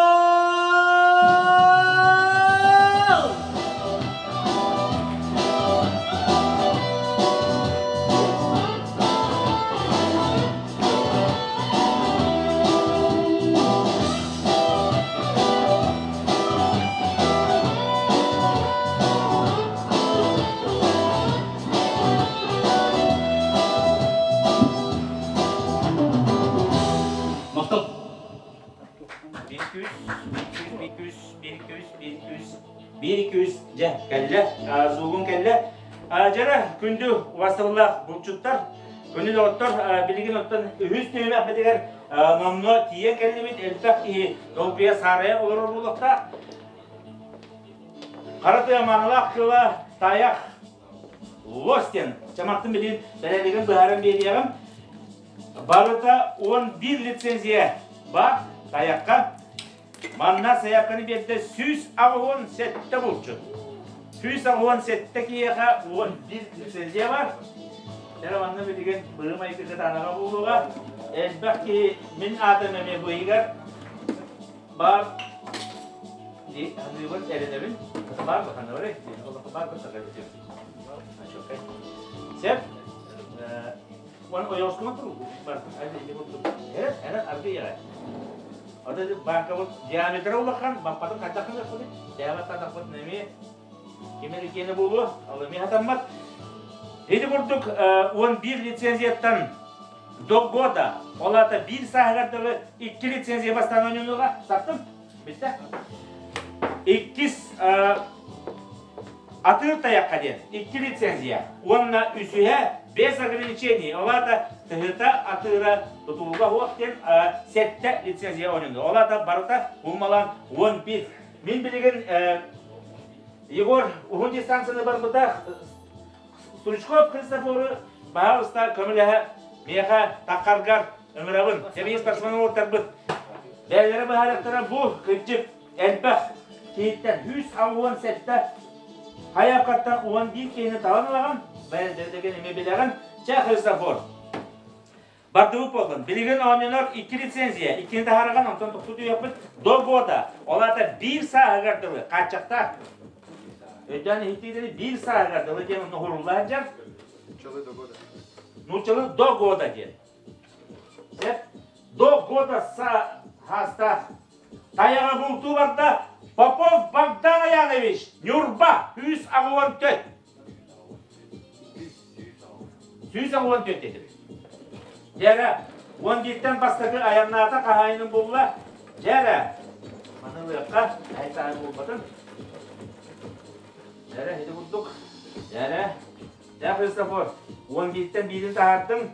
Махтал. 200, 200, 200, 200, 200, дьэ, кэллэ, сугун кэллэ. Дьара, күндү убастабыллаах булчуттар, күндү доҕоттор, билигин оттон үһүс түһүмэхпитигэр номнуо тиийэн кэллибит, элбэх киһи долгуйа саарайа олорор буолуохтаах. Хара тыа маанылаах кыыла тайах лось диэн чамартын билин бэрээдэгин быһааран биэриэҕим. Барыта 11 лицензия бар тайахха. Манна сайаапканы биэрдэ 187 булчут. 187 киһиэхэ 11 лицензия бар. Эрэ манна билигин быһыы-майгы кытаанаҕа буолуоҕа. Элбэх киһи мин аатым эмиэ быыһыгар бар дии саныыбын, эрэнэбин. Бар баханабарай, бар баханабарай. Сеп, Уон ойоҕоскума туруу бар. Эрэ, эрэ, аргы иэҕэ. Ота баанкабыт диаметра улахан, баппатын хайдах гыныахпытый? Тээбэт татахпыт эмиэ ким эрикиэнэ буолуо, ол эмиэ хатаммат. Ити курдук 11 лицензияттан до года, ол аата биир сааһыгар дылы икки лицензия бастаан ойнонуоҕа саттым. Битте. Иккис Атыыр тайахха диэн икки лицензия уонна үсүһэ без ограничений, ол аата тыһыта атыыра тутулуга суох диэн сэттэ лицензия оонньонду. Ол аата барыта уммалаан 11. Мин билигин Егор уһун дистанцияны барбыта Стручков Христофору баһаалыста көмөлөһө миэхэ таххаргар ыҥырабын. Сэбиэс спортсмен уолаттарбыт бэйэлэрэ быһаарыахтара бу кырдьык элбэх киһиттэн 167 хайааккаттан 11 киһини талан ылаҕын, бэйэлэрин эмиэ билэҕин. Чэ, Христофор, бардыбыт буоллун. Билигин оонньонор икки лицензия, иккини таһаараган, онтон тохтуу түһүөхпүт до года. Ол аата биир сааһыгар дылы хааччахтаах. Өйдөөн иһиттиилэри биир сааһыгар дылы диэн онно уһурулла сылдьар. Нууччалыы до года. Нууччалыы до года диэн. Сөп? До года саастаах тайаҕа бултуу барда Попов Богдан Аянович, Ньурба, 184. 184 дедим. Дьэрэ, 11-тэн бастакы айаннаата хаһаайыным булла. Дьэрэ, манылыахха, айтаай булбатын. Дьэрэ, ити курдук. Дьэрэ, дьэ Христофор, 11-тэн биирин таһаардым.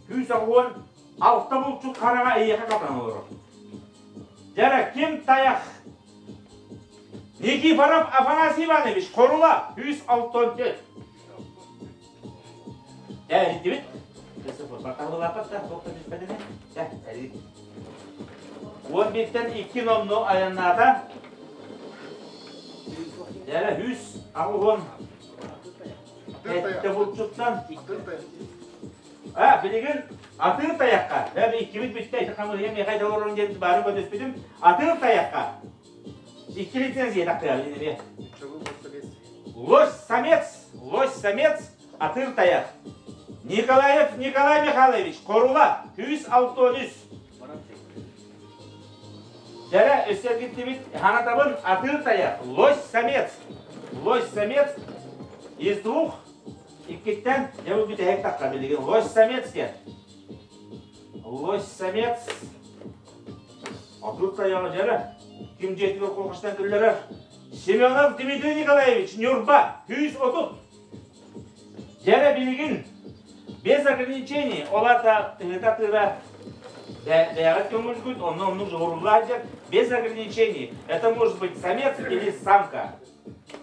186 булчут хараҕа эйиэхэ хатан олорор. Дьэрэ, ким тайах? Никифоров Афанасий Иванович, Хорула, 164. Дьэ, эрийдибит. Бартаһылааппат да, туох да түспэтини. Дьэ, эрийдик. 11-тэн икки номну айаннаата. Дьэрэ, 180 эттэ булчуттан. А, билигин атыыр тайахха. Бэ, иккибит бүттэ, ити хамыыһыйа миэхэ айда олорон диэн баары көтүспүтүм. Атыыр тайахха. Икки лицензия тахтыа, билин Лось-самец, лось-самец, атыыр тайах. Николаев Николай Михайлович, Хорула, 163. Дьэрэ, өссө эргиттибит, ханатабын, атыыр тайах, лось-самец. Лось-самец из двух, иккиттэн, дьэ бу бүтэһик тахха билигин, лось-самец диэн. Лось-самец, атыыр тайаҕы дьэрэ, ким дьиэтигэр куохастан күллэрэр, Семенов Дмитрий Николаевич, Ньурба, 130. Дьэрэ билигин без ограничений, ол аата тыһыта-тыыра бэйэҕит көҥүлгүт, онно оннук дьоһуруллаах дьэр, без ограничений. Это может быть самец или самка.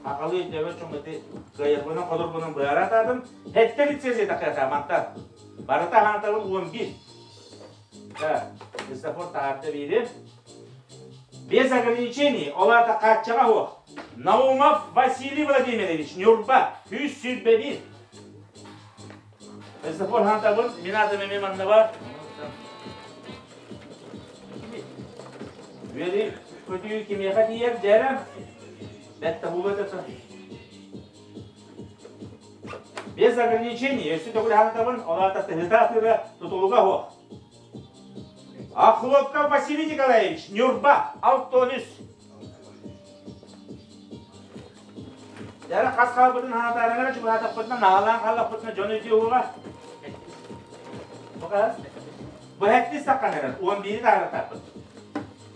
Хахалы өйдөбөт дьон ити кыайарбынан ходорбунан быһара атаатым. Эттэ лицензия такыата мантан. Барыта хаантабыл 11. Да, Христофор таһаарда биири. Без ограничений, ол аата хааччаҕа суох. Наумов Василий Владимирович, Ньурба, 121. Христофор Хантабын, мин аатым эмиэ манна бар. Үөри көтүү кимиэхэ тиийэр дьэрэ? Бэтте буолуо этэ. Без ограничений, өссө төгүл хантабын, ол аата тыһыта атыыра тутулуга суох. Охлопков Василий Николаевич, Ньурба, 63. Дьара хас хаалбытын хаатаарыҥара чугаһаатахпытына, наһаалаан хааллахпытына дьон өйдүө уоҕа. Быһаттыы саққан эрэр, 11-и таарытаппыт.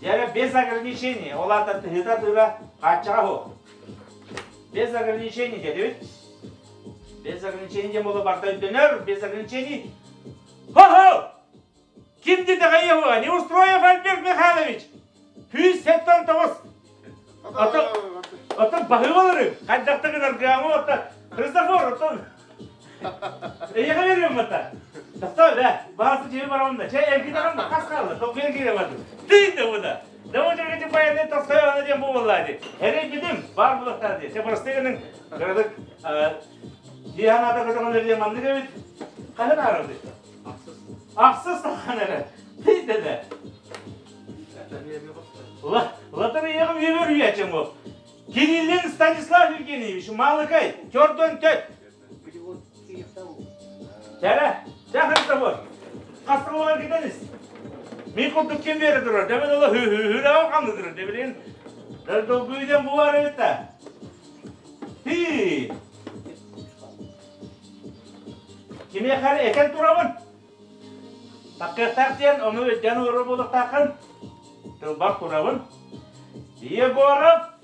Дьара без ограничений, ол аата тыһыта тыыра хааччаҕа суох. Без ограничений дедибит. Без ограничений диэн буола барда өйдөнөр, без ограничений. Хо-хо! Ким дитэҕэ Неустроев Альберт Михайлович! 179! Ото баһыыбалары хайдахта гынаргыамы ота Христофор отон эйиэхэ бериэм бата. Тохтоо да, баасы жеби барамын да. Чэ эргитаҕын да хас хаалла, толкуйа киирэ бардым. Тыын да буда. Да ол жерге баянды тостой ана диэн буолла ди. Эрей бар булактар ди. Чэ простыгының кырадык Диhan ата көтөҕөн эрдиэн маннык эбит. Хаһан аарар дии? Ахсыс сахан эрэ. Тыйдede. Латарыйаҕым үөбөр үйәчем ол. Кириллин Станислав Евгеньевич, Малыкай, төрдөн төт. Чәрэ, чэ Хастырылар китенис. Мин курдук ким бере турар? Демен ола хүү-хүү-хүү қанды турар. Дебилин долгуйден бу бар эбит да. Хи. Кимиэхэ эрэ этэн турабын. Таккыахтаах диэн ону өйдөөн олорор буолуохтааххын. Тылбар турабын. Егоров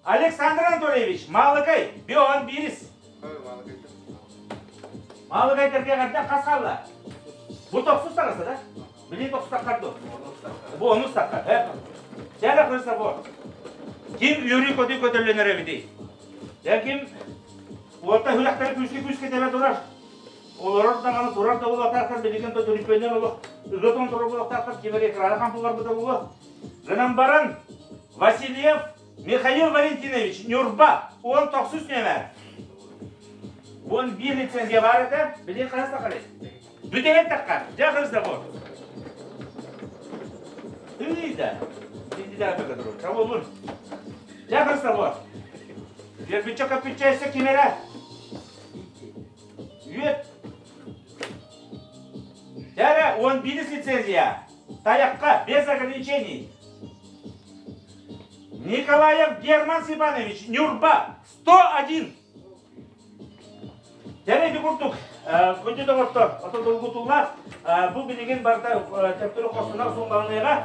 Александр Анатольевич, Маалыкай, Биоан Бирис. Маалыкай тэргэ хас хаалла? Бу тохсус таҕыста да? Били тохсус таххар дуо? Бу онус таххар, э? Чэ, Христофор. Ким үөрүү-көтүү көтөллөнөр эбитий? Дьэ ким уота хүрэхтэри күүскэ-күүскэ тэбэ турар. Олорор даҕаны турар да буолуохтаахтар, билигин да түрүппүөннэр олох ыга тон турар буолуохтаахтар, ким эрэ экраны хампылар быта буолуо. Гынан баран Васильев Михаил Валентинович, Ньурба, 19 нүөмэр. 11 лицензия баар этэ, билигин хаһыс таххарый? Бүтэһик таххар, дьэ Христофор. Тыйда. Тиндидэ турар. Чабылбын. Дьэ Христофор. Бербүччэ көппүччэ өссө ким эрэ? Үөт. Дьэ эрэ, 11 лицензия. Тайахха без ограничений. Николаев Герман Степанович, Нюрба, 101. Дьэ ити курдук, күндү доҕоттор, ото долгутуулаах, бу билигин барыта төптөрү хостонор суумаланыаҕа.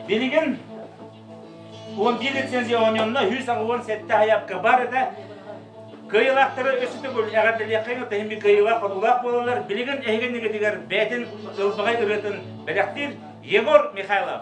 Билигин 11 лицензия оонньонно, 187 хайапка бар этэ. Кыайыылаахтары өссө төгүл эҕэрдэлиэххэйиҥ, тэһимми кыайыылаах хотуулаах буолаллар. Билигин эһиги иннигитигэр бэйэтин ылбаҕай ырыатын бэлэхтиир Егор Михайлов.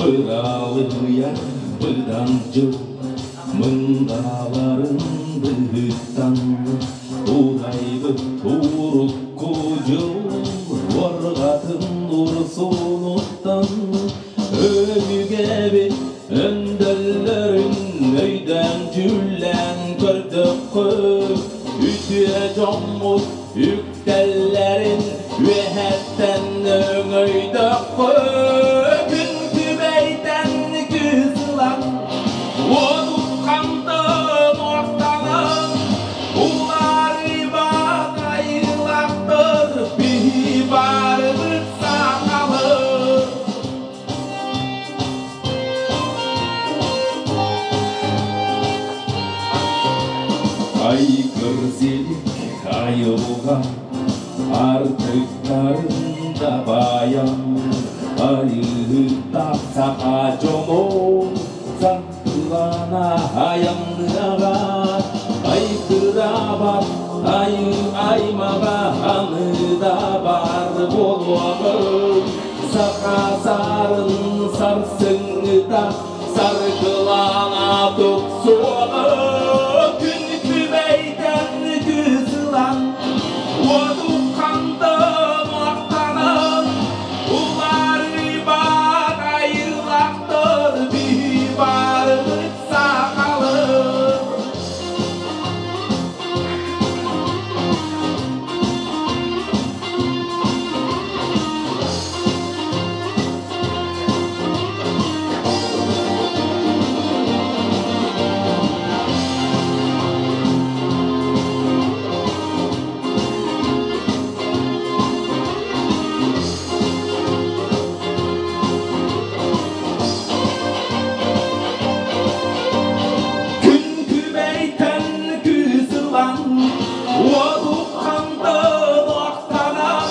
Быралыйа быдан дьыл мындааларын быһыттан Урайбыт урукку дьыл уорҕатын урсунуттан Өбүгэбит өндөллөрүн өйдөөн дьүүллээн көрдөххө үтүө дьоммут үктэллэрин үөһэттэн өҥөйдөххө күн күбэйтэн кыысылан уотуххантан уохтанан уларыйбат айылахтар биһи барыбыт сахалар. Айгыр-зелик айылға артыктарында баян айыһыттаах саха дьоно сантылана айанныаҕа айгыраабат айыы аймаҕа аныда бар буолуоҕун саха саарын сарсыҥҥыта саргылана тупсуоҕа күн күбэйтэн кысылан уоту хантан уохтанан уларыйбат айылахтар биһи барыбыт сахалар. Күн күбэйтэн кыысылан, уолуххантан охтанан,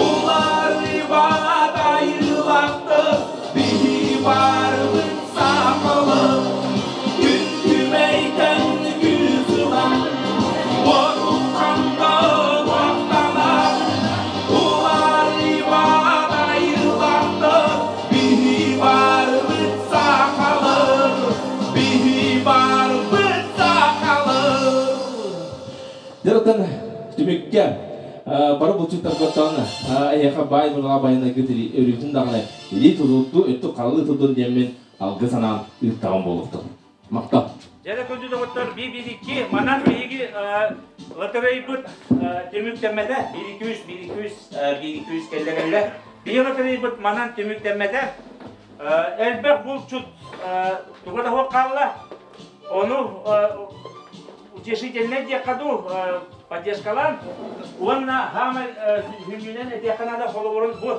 уларыйбат айылахтар биһи барыбыт сахалар. Күн күбэйтэн кыысылан, уолуххантан охтанан, уларыйбат айылахтар биһи барыбыт сахалар. Биһи барбыт сахалар. Дьэ, түмүккэ бары булчуттаргыттан эһиэхэ баай мырҕа байанайгыт өрүүтүн даҕаны илии тутуттуу өттүк харалыы турдун диэммин алгы санаан ыыттаҕым буолуохтун. Махтал. Дьэ, күндү доҕоттор, 1-1-2 манан биһиги лотерейбыт түмүктэммэтэ. 1-2-3, 1-2-3, 1-2-3 кэллэ кэллэ. Биһиги лотерейбыт манан түмүктэммэтэ. Элбэх булчут туга да суох хаалла. Ону утешительнай диэххэ дуу, поддержкалаан уонна хаамай сүнньүнэн этиэххэ наада холобурун бу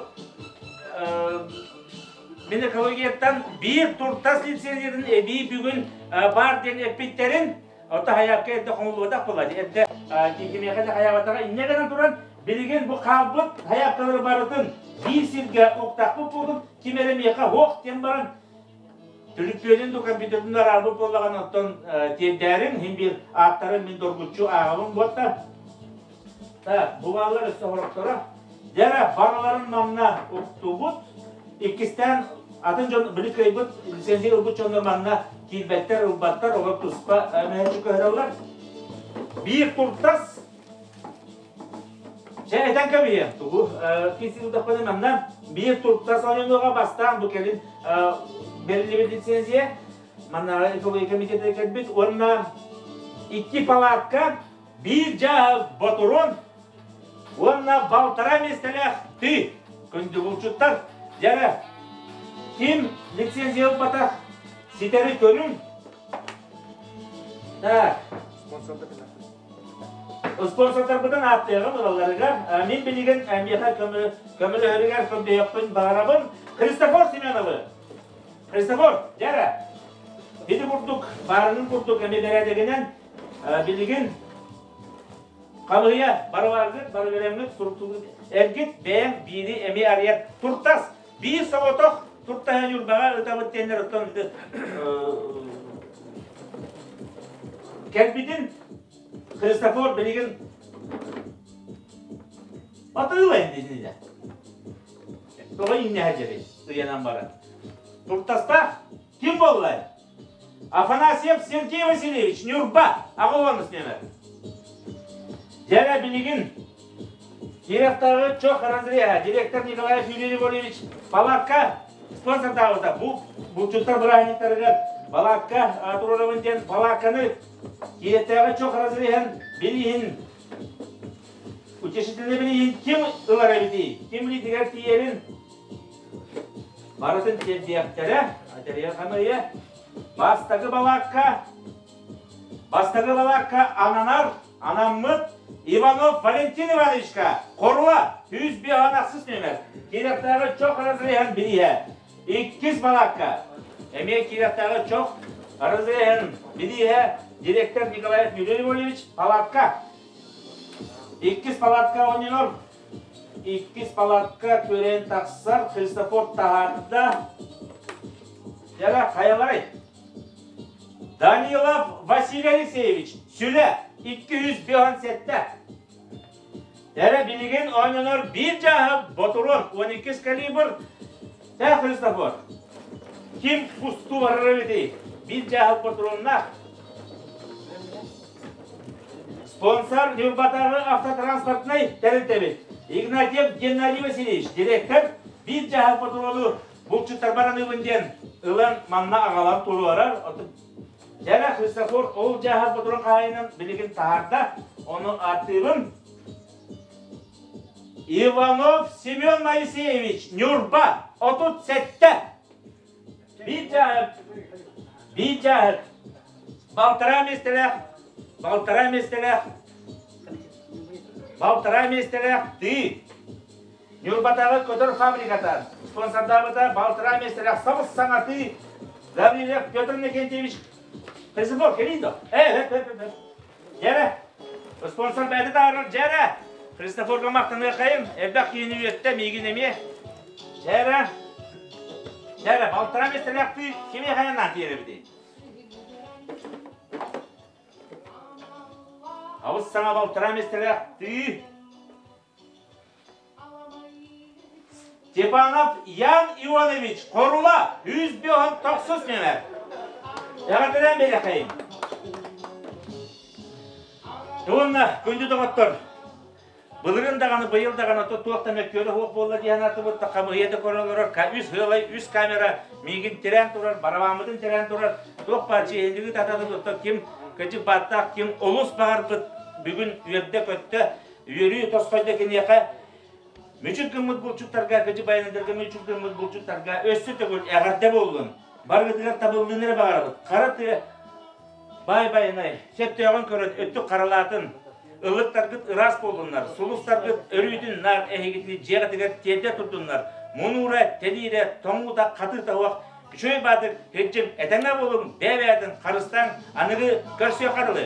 мин экологияттан биир туртас лицензиятын эбии бүгүн баар диэн эппиттэрин ото хайаакка эрдэ хомуллубатах буолла эрдэ кимиэхэ да хайаабатаҕа инньэ гынан туран билигин бу хаалбыт хайааккалары барытын биир сиргэ уктахпыт буолун ким эрэ миэхэ һуох диэн баран Түлүппүөнүн ду компьютердун араарбыт буоллаҕына оттон тиэрдээриҥ иһин биир ааттарын мин доргуччу ааҕабын буотта. Так, бу бааллар өссө сорохторо. Дьэ эрэ, барыларын манна уктубут. Иккистээн Атын дьон били кыайбыт лицензия ылбыт дьоннор манна киирбэттэр, ылбаттар, олор туспа мөһөччү көһөрөллөр. Биир туртас Чэ, этэн кэбиһиэм, тугу кисилдахпына манна биир туртас оонньонуоҕа бастаан бу кэлин бэриллибит лицензия манна экология комитета кэлбит уонна икки палатка, биир дьааһык ботурун уонна балтараа миэстэлээх тыы күндү булчуттар дьэрэ ким лицензия ылбатах ситэри көрүҥ. Так. Спонсордарбытын ааттыаҕым ылалларыгар мин билигин миэхэ көмөлөһөрүгэр көрдөһүөхпүн баҕарабын Христофор Семеновы. Христофор, дьэрэ, ити курдук, баарынын курдук эми бэрээдэгинэн билигин хамыыйа барыларгыт, барыларыҥҥыт, суруктугут эргит бэйэҥ биири эми арыйар туртас, биир соҕотох туртаһы Ньурбаҕа ытабыт диэннэр оттон кэлбитин Христофор билигин батыылайын дии Тоҕо иҥнэһэ дьэри ыйанан баран. Туртастаах ким буоллай? Афанасьев Сергей Васильевич, Ньурба, аҕа уонус нөмөр. Дьэрэ билигин Кировтааҕы чох разряда директор Николаев Юрий Григорьевич палатка спонсордаабыта. Бу булчуттар бырааһынньыктарыгар балаакка туруорабын диэн балаакканы Кириэттээҕи чох разреһын билиһин утешительный билиһин ким ылар эбитий? Ким илиитигэр тиийэрин барытын тиэрдиэхтэрэ. Тэрийэр хамыыйа бастакы балаакка бастакы балаакка ананар анаммыт Иванов Валентин Ивановичка Хорула 105 нүөмэр Кириэхтээҕи чох разреһын бирииһэ иккис балаакка эмиэ Кириэхтээҕи чох разреһын бирииһэ директор Николаев Юрий Львович палатка иккис палатка оонньонор иккис палатка күрээн тахсар Христофор таһаарда Дьара хайаларай Данилов Василий Алексеевич, Сүлэ, 257. Эрэ билигин оонньонор биир дьааһык ботуруон 12 калибр Тэ Христофор. Ким кустуу барар эбитий? Биир дьааһык ботуруоннаах. Спонсор Ньурбатааҕы автотранспортнай тэрилтэбит Игнатьев Геннадий Васильевич, директор, биир дьааһык ботуруону булчуттарбар аныыбын диэн ылан манна аҕалан туруорар. Дьэрэ Христофор ол дьааһык ботурун хаһайынан билигин таһаарда. Ону ааттыыбын. Иванов Семен Моисеевич, Ньурба, 37. Биир дьааһык, биир дьааһык, балтараа миэстэлээх, балтараа миэстэлээх, балтараа миэстэлээх тыы. Ньурбатааҕы көтөр фабриката спонсордаабыта балтараа миэстэлээх сабыс саҥатыы Гаврилев Петр Иннокентьевич Христофор кэлиий до? Э, э, э, э. Дьэрэ. Спонсор бэйэтэ таарар дьэрэ. Христофорга махтаныахайым. Элбэх киһини үөттэ миигин эмиэ. Дьэрэ. Дьэрэ, балтараа миэстэлээх тыы кимиэхэ наан тиэрэбитий? Абыс саҥа балтараа миэстэлээх тыы Степанов Ян Ионович, Хорула, 159 нөмер. Эҕэрдэлээн биэрэхэйин. Уонна күндү доҕоттор, былырын даҕаны, быйыл даҕаны туох да мөккүөрэ суох буолла диэн атыбыт, хамыыһыйа да көрө олорор, үс ыалай, үс камера миигин тирээн турар, барабааммытын тирээн турар, туох баар чиэһинлиги татадыбыт, ким кыдьык бааттаах, ким олус баҕарбыт бүгүн үөрдэ-көттө, Үөрүү тосхойдо киниэхэ мүчүк гыммыт булчуттарга, кыдьы байанайдарга мүчүк гыммыт булчуттарга өссө төгүл эҕэрдэ буоллун. Барыгытыгар табыллыыны эрэ баҕарабыт. Хара тыа баай байанай сөптөөҕүн көрөн өттүк харалаатын. Ыллыктаргыт ыраас буоллуннар, сулустаргыт өрүүтүн наар эһигитини дьиэҕитигэр тиэрдэ турдуннар. Мунуура, тэлиирэ, тоҥуута, хатыыта суох үчүгэй баатыр, кырдьык, этэҥҥэ буолуҥ, бэйэ-бэйэтин харыстааҥ, аныгы көрсүөххэ дылы.